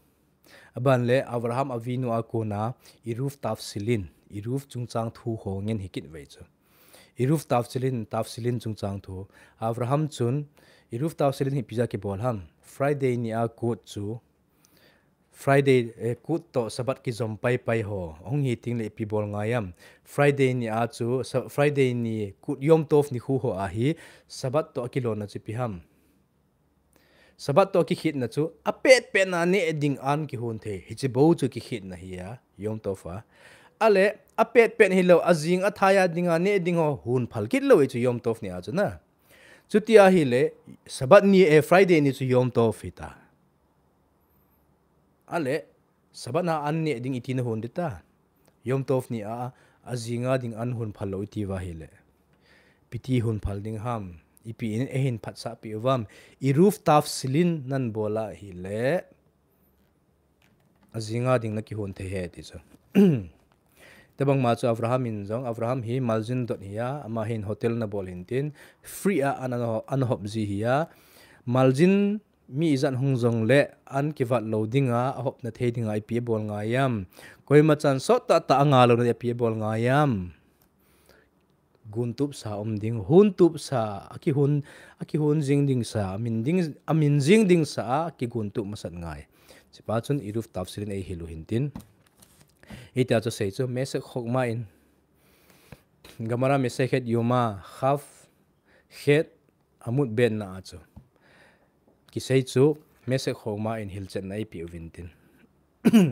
aban le Abraham Avinu a kona Eruv Tavshilin, Eruv chungchang thu ho ngen hikit vei chu. Eruv Tavshilin, Tavshilin chungchang thu, Abraham chun, Eruv Tavshilin hi ipi jeh a kibol ham, Friday ni a kut chu, Friday, eh, kut toh Sabbath kijom paipai ho hung hi tengle ipi bol ngai am? Friday ni a chu, Friday ni kut Yom Tov nikho ho ahi, Sabbath toh akilona chu ipi ham? Sabbath toh akikhehna chu apetpetna neh ding an kihon thei, hiche bou chu kikhehna hi a, Yom Tov a. Ale, apetpet hilou, ajing athai a dinga neh ding ho hon phal kit lou ei chu Yom Tov ni a chu na. Chuti ahile, Sabbath ni, eh, Friday ni chu Yom Tov hita. Ale, Sabbath na an neh ding iti nahon ding ta? Yom Tov ni a, ajinga ding an hon phal lou iti uva ahile, ipiti hon phal ding ham? Ipi in eihin phatsahpi uvam? Eruv Tavshilin nabol ahile, ajinga ding nakihon thei ahi ti chu. Hitobang ma chu Abraham in jong, Abraham hi maljin dot hi a, ama hin hotel nabol hin tin, free a an, an, an hop ji hi a, maljin mi ijat hung jongle an kivat lou dinga, ahopna thei dinga ipi abol ngai am? Koima chan sot tahtah a ngah louna ipi abol ngai am? Gontupsa um ding, hontupsa, akihon, akihon jing dingsa, amin ding, amin jing dingsa a kigontup masat ngai. Hichepa chun Eruv Tavshilin eihil u hin tin. Hitia chu asei chu, Mesek Chokmah in, Gemara Masechet Yoma, Chaf, Chet, Amud Bet na a chu, kisei chu, Mesek Chokmah in hilchetna eipeh uvin tin.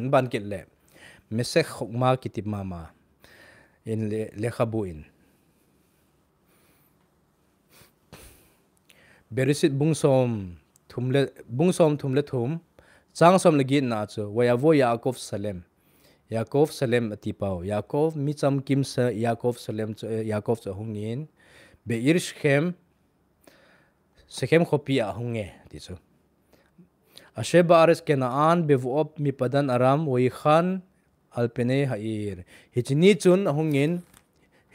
Ban kit le, Mesek Chokmah kiti mama in le, lekhabu in. Bereshit bung som thum le, bung som thum le thum, chang som le get na a chu, Vayavo Yaakov Shalem. Yaakov Shalem ati pau. Yaakov, mi chamkimsa Yaakov Shalem chu, eh, Yaakov chu ahung in. Be'er Shechem, Shechem khopi a ahung e, ti chu. Asher ba'aretz Kena'an bevo'ot mipadan Aram voyikhan al penei ha'ir. Hiche ni chun ahung in,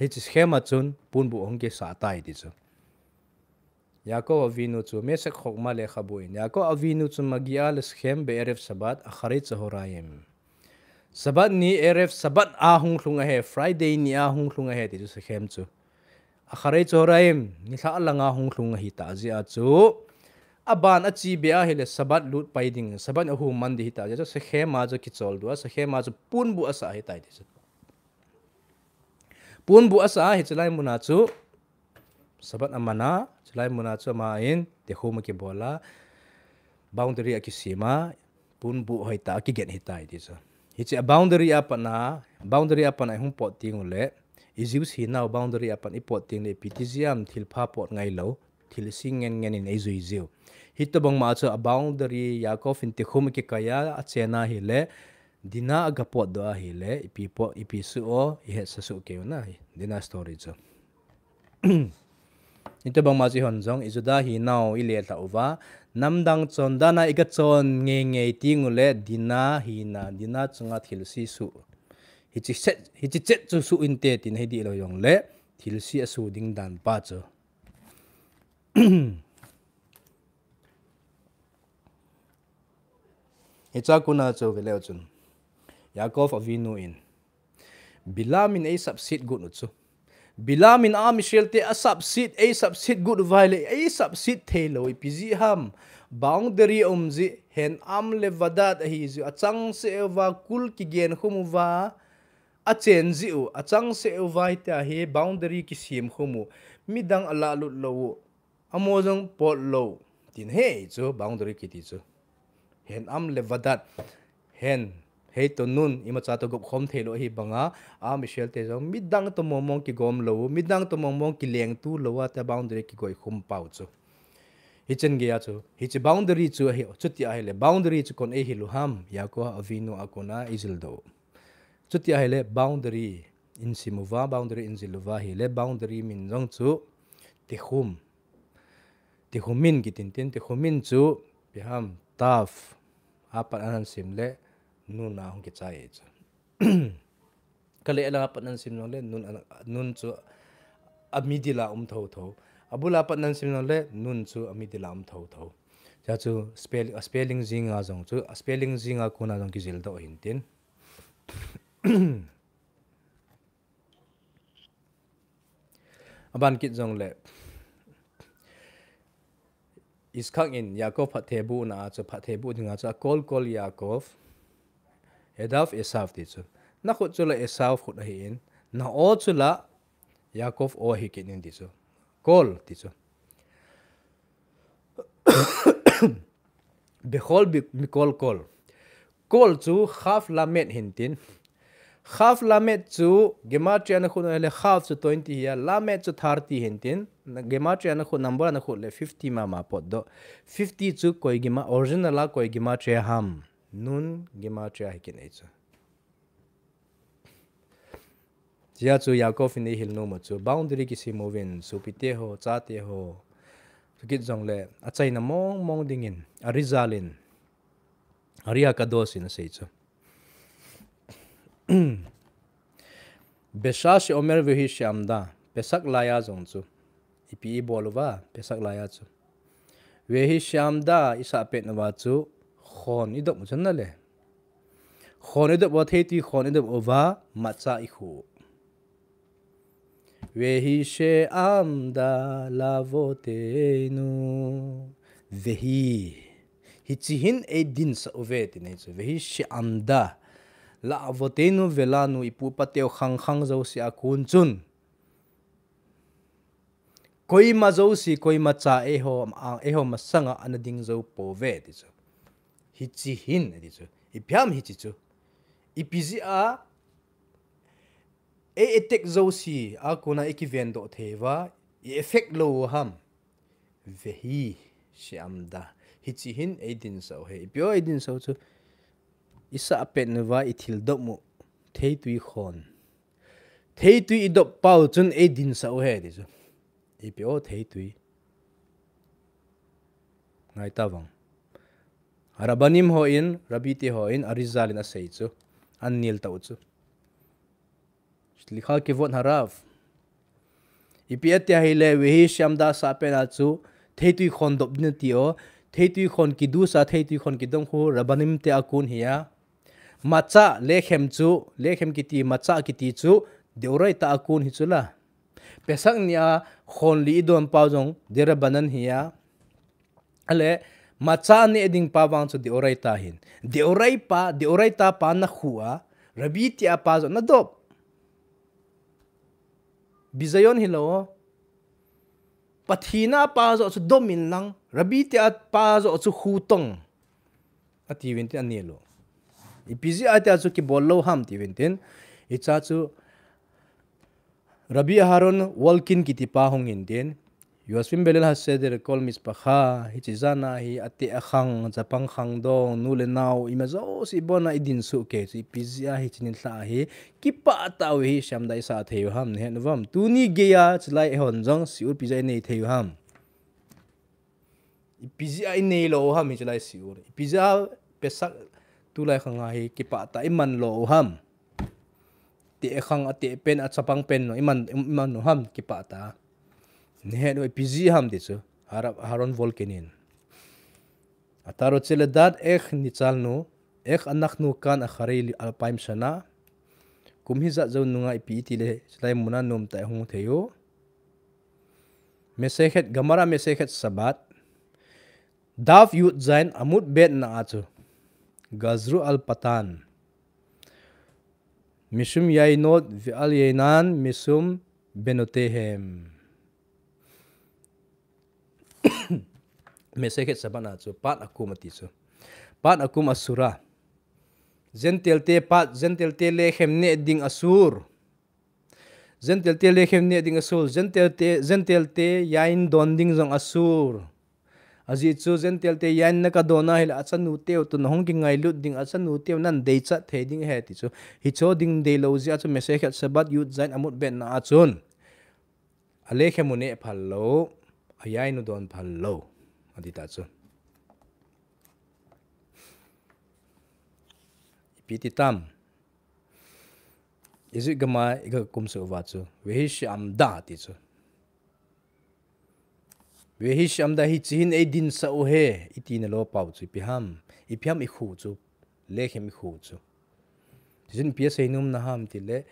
hiche Shechem a chun ponbuh ahung kisah tai, ti chu. Yaakov Avinu chu, Mesek Chokmah lekhabu in, Yaakov Avinu chu magia le Shechem be'erev Shabbat acharei tzahoraim. Shabbat ni erev Shabbat a hung lhung ahi, Friday ni a hung lhung ahi, ti chu Shechem chu. Acharei tzahoraim, nilhah langa hung lhung ahi tah jeh a chu, aban achi be ahile Shabbat lut pai ding, Shabbat ahung man ding ahi tah jeh a chu, Shechem a chu kichol doh a, Shechem a chu ponbuh asah ahitai ti chu. Ponbuh asah a, hiche lai mun a chu, Shabbat aman a, hiche lai mun a chu ama in, Tikhum akibol a, boundary akisem a, ponbuh hoitah a kigen ahitai ti chu. Hiche a boundary a pat a, boundary a pat a ihung pot teng ule, i Jews hinau boundary a pat ipot teng le, ipi ti jeh ham, thilpha pot ngailou, thil isi ngen ngen in eijui jiu. Hitobang ma chu a boundary, Yaakov in Tikhum akikai a, achen ahile, Dinah aga potdoh ahile, ipi pot, ipi suh o, ihetsa suh kei u na, Dinah story chu. Itobang ma chu ihon jong, i Judah hinau iletha uva, namdang chondan a iga chon ngeingei teng ule, Dinah hina, Dinah chunga thilse suh. Hiche set, hiche chet chu suh inte tin hi dihlou jongle, thilse asuh ding dan pa chu. Hiche a kona chu veleu chun. Yaakov Avinu in. Bilam in eisapset got u chu. Bilam in a Israel te asapset, eisapset got uva ahile, eisapset theilou, ipi jeh ham. Boundary um jeh, Hen Am le Vadad ahi jeh, achangseh uva, kul kigen khum uva, achen jeh u, achangseh uva hitia hi boundary kisem khum u, midang alah lut lou u, amaho jong pot lou, tin hi chu boundary kiti chu. Hen Am le Vadad, Hen, hei toh Nun, imacha toh gop khom theilou ahi banga, a Israel te jong midang toh mongmong kigom lou u, midang toh mongmong kilengtu lou a, tia boundary kigoi khum pau chu. Hichen geiya chu, hiche boundary chu ahi, chuti ahile, boundary chu koin eihil u ham, Yaakov Avinu a kona ijildoh u. Chuti ahile boundary in sem uva, boundary in jil uva ahile, boundary min jong chu Tikhum. Tikhum min kitin tin, Tikhum min chu ipi ham, Tav a pat ahin sem le Nun a hung kichai chu. Kale la pat ahin sem jongle Nun, Nun chu a middle a um thotho. Abul a pat ahin sem jongle Nun chu a middle a um thotho. Hiche chu spell, a spelling jing a jong chu, a spelling jing a kona jong kijildoh hin tin. Aban kit jongle, Yitzchak in Yaakov phatthei bohna a chu, phatthei boh dinga chu, Kol Kol Yaakov, Yadav Esav ti chu. Na khut chu la Esav khut ahin, na o chu la Yaakov o ahi kit in ti chu. Kol ti chu. Bechol bi-, Mikol Kol. Kol chu Chaf Lamed hin tin. Chaf Lamed chu Gematria na khut le Chaf chu twenty hi a, Lamed chu thirty hin tin. Na Gematria na khut, number na khut le fifty mama potdoh. Fifty chu koi Gema-, original a koi Gematria ham. Nun Gematria hi kit in ahi chu. Hiche a chu Yaakov in eihil nom u chu, boundary kisem uvin, sopite ho, chate ho. Chukit jongle, achaina mong mong dingin, Arizal in, Ari Hakadosh in asei chu. Beshah she'omer vehi she'amda, Pesach laiya jong chu. Ipi ibol uva, Pesach laiya chu. Vehi she'amda isah pet uva chu, khon idop u chun nale. Khon idop uva, theitwi khon idop uva, matzah ikhu. Vehi she'amda la'avoteinu. Vehi. Hiche hin eidinsah uve, ti ahi chu. Vehi she'amda la'avoteinu velanu, ipu ipa teu khang khang jouse a kon chun. Koima jouse, koima cha eiho, a, eiho masanga ana ding jou pouve ti chu. Hiche hin, ati chu. Ipi ham hiche chu. Ipi jeh a, ei attack jouse a kona ikivendoh thei uva, i effect lou u ham. Vehi she'amda. Hiche hin eidinsah u ahi. Ipi o eidinsah u chu. Isah pet uva ithil dop u. Theitwi khon. Theitwi idop pau chun eidinsah u ahi ti chu. Ipi o theitwi. Ngai ta vang. Rabbanim hon, Rabbi te hon, Arizal in asei chu. Anel tau chu. Slicha kivod harav. Ipi ati ahile vehi she'amda sah pet a chu. Theitwi khon dop ding ati o. Theitwi khon kidusah, theitwi khon kidong khu, Rabbanim te a kon hi a. Matzah, lechem chu, lechem kiti, matzah kiti chu, de'oraita a kon hi chu la. Pesach ni a, khon li idon pau jong, derabanan hi a. Ale, matzah neh ding pa vang chu de'oraita hin. De'orai pa, de'oraita pa nakhu a, Rabbi te a pa jong nadop. Bizayon hilou. Pathen a pa joh chu dom in lang, Rabbi te a pa joh chu khu tong. Ati uvin tin anel u. Ipi jeh a tia chu kibol lou ham ti uvin tin. Hiche chu Rabbi Aharon Wolkin kiti pa hung in tin. Yosvim Belel Haseder Kol Mishpacha, hiche jana hi ate akhang, chapang khang dong, nu le nao, ima jouse ibona idin soh kei chu, ipi jeh a hiche nilhah hi kipah tah u hi, Shemda isah thei u ham, nahet uvam. Tuni geiya, chulai eihon jong, shiur ipi jeh a inei thei u ham. Ipi jeh a inei lou u ham, hiche lai shiur. Ipi jeh a Pesach tulai khang a hi kipah tah a iman lou u ham. Ate khang, ate pen, achapang pen jong iman, iman u ham, kipah tah a. Nahet u ipi jeh ham ti chu. Har-, Aharon Volkin in. אתה רוצה לדעת איך ניצלנו, איך אנחנו כאן אחרי אלפיים שנה? Kum hijat jou nunga ipi iti le, chulai muna nomtah a ihung thei u. Masechet, Gemara Masechet Shabbat, Daf Yud Zayin Amud Bet na a chu. Gazru al Patan. Mishum Yainot ve'al Yainan mishum benotehem. Masechet Shabbat na chu, Pat Akum ati chu. Pat Akum Asura. Gentile te pat, Gentile te lechem neh ding asur. Gentile te lechem neh ding asur. Gentile te, Gentile te yain don ding jong asur. Ajeh chu Gentile te yain na kadon a hile achanu teu toh nahung kingailut ding, achanu teu nan deichat thei ding ahi ti chu. Hicho ding deilou jeh a chu Masechet Shabbat Yud Zayin Amud Bet na a chun. Alechem u neh phal lou, ayain u don phal lou. Ati ta chu. Ipi ti tam. Egypt gam a iga kumsuh uva chu. Vehi she'amda ti chu. Vehi she'amda hiche hin eidinsah u ahi, iti nalou pau chu ipi ham. Ipi ham ikhu chu. Lechem ikhu chu. Hichun ipi asei nom na ham tile.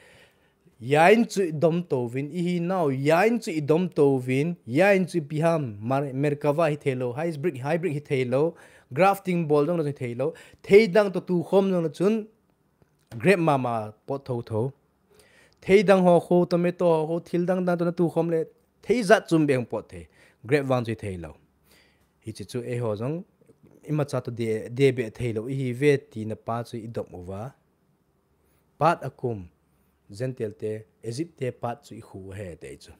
Yain chu idom touvin, ihinau, yain chu idom touvin, yain chu ipi ham, mar-, Merkava hithei lou, hybrid, hybrid hithei lou, grafting bol jong hithei lou, thei dang toh tukhom jong chun, grape mama pot thotho. Thei dang ho khu, tomato ho khu, thil dang dang toh natukhom le, thei jat chom beh hung pot thei. Grape vang chu hithei lou. Hiche chu eiho jong, imacha toh de, de beh thei lou, ihi uve tina pa chu idop uva. Pat Akum, Gentile te, Egypt te pat chu ikhu u ahi ti chu.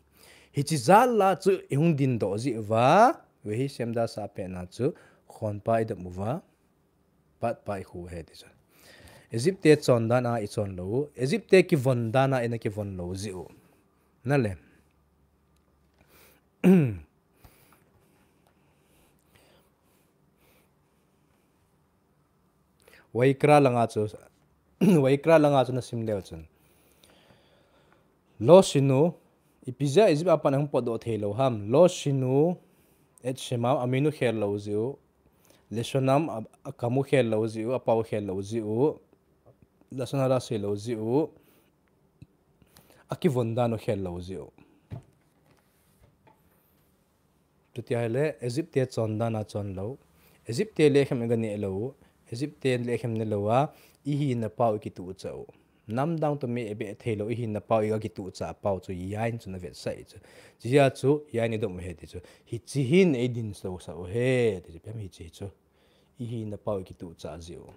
Hiche jal a chu ihung dindoh jeh uva, Vehi she'amda sah pet na chu, khonpa idop uva, pat pa ikhu u ahi ti chu. Egypt te chondan a ichon lou u, Egypt te kivon dan a ina kivon lou jeh u. Nale. Vaikra langa chu, Vaikra langa chu nasim leu chun. Lo shinu, ipi jeh a Egypt a pat ahung potdoh thei lou ham. Lo shinu, et shemam, amin u khel lou jeh u. Leshonam, a, akam u khel lou jeh u, apao khel lou jeh u. Lashon hara sei lou jeh u. Akivon dan u khel lou jeh u. Chuti ahile, Egypt te chondan a chon lou. Egypt te lechem iga neh lou. Egypt te lechem ne lou a, ihina pao ikituhchah u. Namdang toh mi ibeh thei lou, ihina pao iga kituhchah pao chu yain chu navetsah chu. Chujeh a chu yain idom u ahi ti chu. Hiche hin eidinsah u ahi ti chu. Ipi ham hiche chu. Ihina pao ikituhchah jeh u.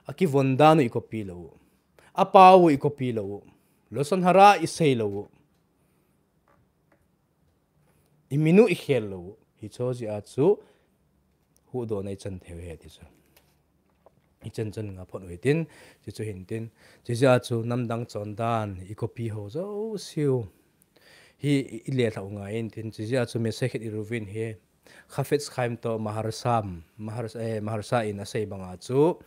Akivon dan u icopy lou u. Apao u icopy lou u. Lashon hara isei lou u. Imin u ikhel lou u. Hicho jeh a chu huhdoh na ichan thei u ahi ti chu. Ichan chan nga phot u hitin, chuchu hintin. Chujeh a chu namdang chondan icopy ho jouse u. Hi i, ilelhah u ngai intin, chujeh a chu Masechet Eruvin hi. Chafetz Chaim toh Maharsha, Mahars-, eh, Maharsha in asei banga chu,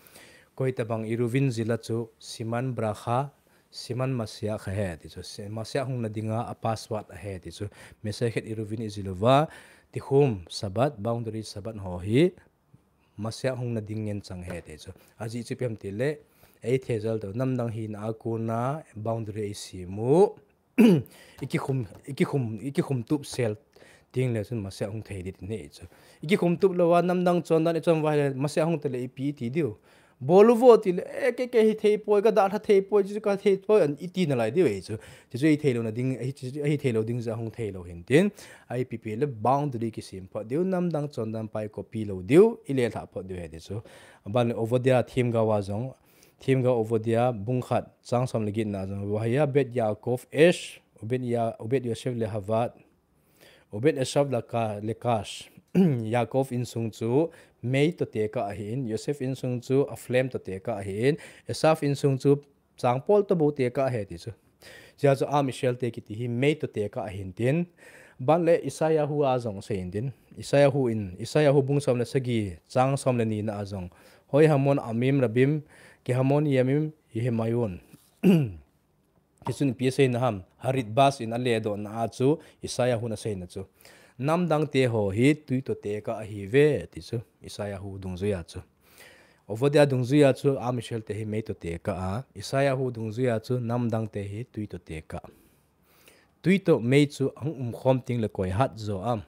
koitabang Eruvin jila chu, Siman Bracha, Siman Mashiach ahi ti chu, si-, Mashiach hung na dinga a password ahi ti chu, Masechet Eruvin ijil uva, Tichum Shabbat, boundary Shabbat ho hi, Mashiach hung na ding ngen chang ahi ti chu. Ajeh chu ipi ham tile, eithejal toh, namdang hina a kona boundary eisem u, ikikhum, ikikhum, ikikhum tup sel teng le chun Mashiach hung thei ding ti nei chu. Ikikhum tup lou a namdang chondan ichon uva ahile Mashiach hung tale ipi iti diu. Bol uvo tile, eh, kei, kei hithei poi, kadalha thei poi, chu kathei poi, an iti nalai diu ahi chu. Chuchu ihithei lou na ding, ihi, chu, ihithei lou ding jeh a hung thei lou hintin. Ipi ipi le boundary kisem phot diu, namdang chondan pa icopy lou diu, ilelhah phot diu ahi ti chu. Aban le Ovadia themgao a jong, Themgao Ovadia, bung khat, chang som le get na jong, Vaya Bet Yaakov Esh, Obed Ya-, Obed Yosef Lehavat, Obed Esav laka lekash. Yaakov insung chu mei to tekah ahin, Yosef insung chu a flame to tekah ahin, Esav insung chu changpol to bou tekah ahi ti chu. Chea chu Am Israel te kiti hi mei to tekah ahin tin. Ban le Isaiah hu a jong asei in tin. Isaiah hu in, Isaiah hu bung som le sagi, chang som le ni na a jong. Hoi hamon amim rabim, ki hamon yamim, yehemayun. Kisun pi asei na ham, harit bas in a le do na a chu, Isaiah hu na sei na chu. Namdang te ho hi tui to tekah ahi ve, ti chu. Isaiah hu dungjuia chu. Ovadia dungjuia chu Am Israel te hi mei to tekah a, Isaiah hu dungjuia chu namdang te hi tui to tekah. Tui to mei chu ang umkhom ting le koi hat jo am.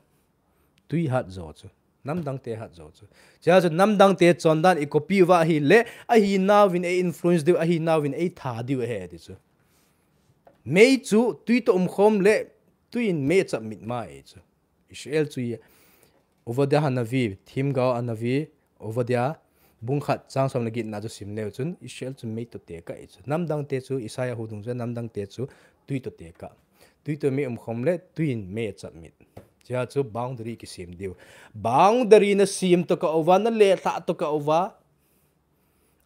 Tui hat jo chu. Namdang te hat jo chu. Chea chu namdang te chondan i copy uva ahile, ahi nauvin ei influence diu, ahi nauvin ei tha diu ahi ti chu. Mei chu tui to umkhom le, tui in mei chap mit ma e chu. Israel chu i, Ovadia Hanavi, Thim Gao Hanavi, Ovadia, bung khat chang som le get na chu sim leu chun, Israel chu mei to tekah e chu. Namdang te chu, Isaiah hu dungjuia namdang te chu, tui to tekah. Tui to mei umkhom le, tui in mei chap mit. Chea chu boundary kisim diu. Boundary na sim to kah uva, na le thah to kah uva.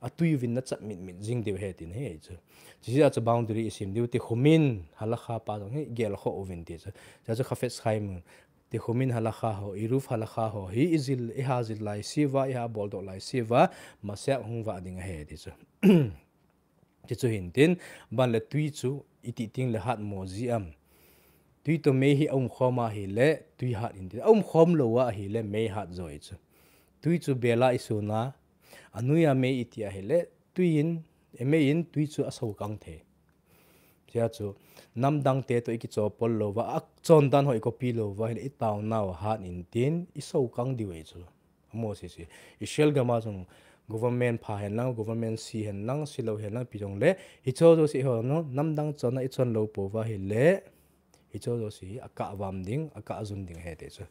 A tui uvin na chap mit mit jing diu ahi tin ahi chu. Chea chu boundary i sim diu ti khumin halakha pa jong hi gel kho uvin ti chu. Chea chu Chafetz Chaim ti khumin halakha ho, Eruv halakha ho, hi i jil, i ha jil lai siuva, i ha bol doh lai siuva, Mashiach hung vah ding ahi ti chu. Ti chu hin tin, ban le tui chu i ti ting le hat mo ji am. Tui to mei hi a umkhom ahile, tui hat in tin. A umkhom lou ahile, mei hat jo e chu. Tui chu bela i suna, a nuia mei i ti ahile, tui in, e mei in tui chu a sokang thei. Chea chu, namdang te to i kichopol louva, a chondan ho i copy louva, hile i taonau hat in tin, i sokang diu e chu. Amo sese. Israel gam a jong government pha hen lang, government si hen lang, si lou hen lang, pi jong le, hicho jouse ho no, namdang chonna i chon lou pouva ahile, hicho jouse hi a kah vam ding, a kah jun ding ahi ti chu.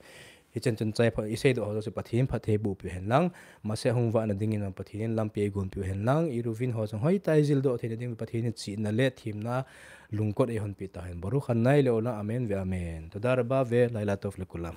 Hichan chun chai pha, i seidoh ho jouse Pathen phatthei boh peh hen lang, Mashiach hung vah na dingin Pathen in lampi ei gon peh hen lang, Eruvin ho jong hoitah a i jil doh theina ding Pathen in chihna le themna lungkot ei hon peh ta hen. Baruch Adonai le'olam, amen ve amen. Toda rabah ve laila tov lekulam.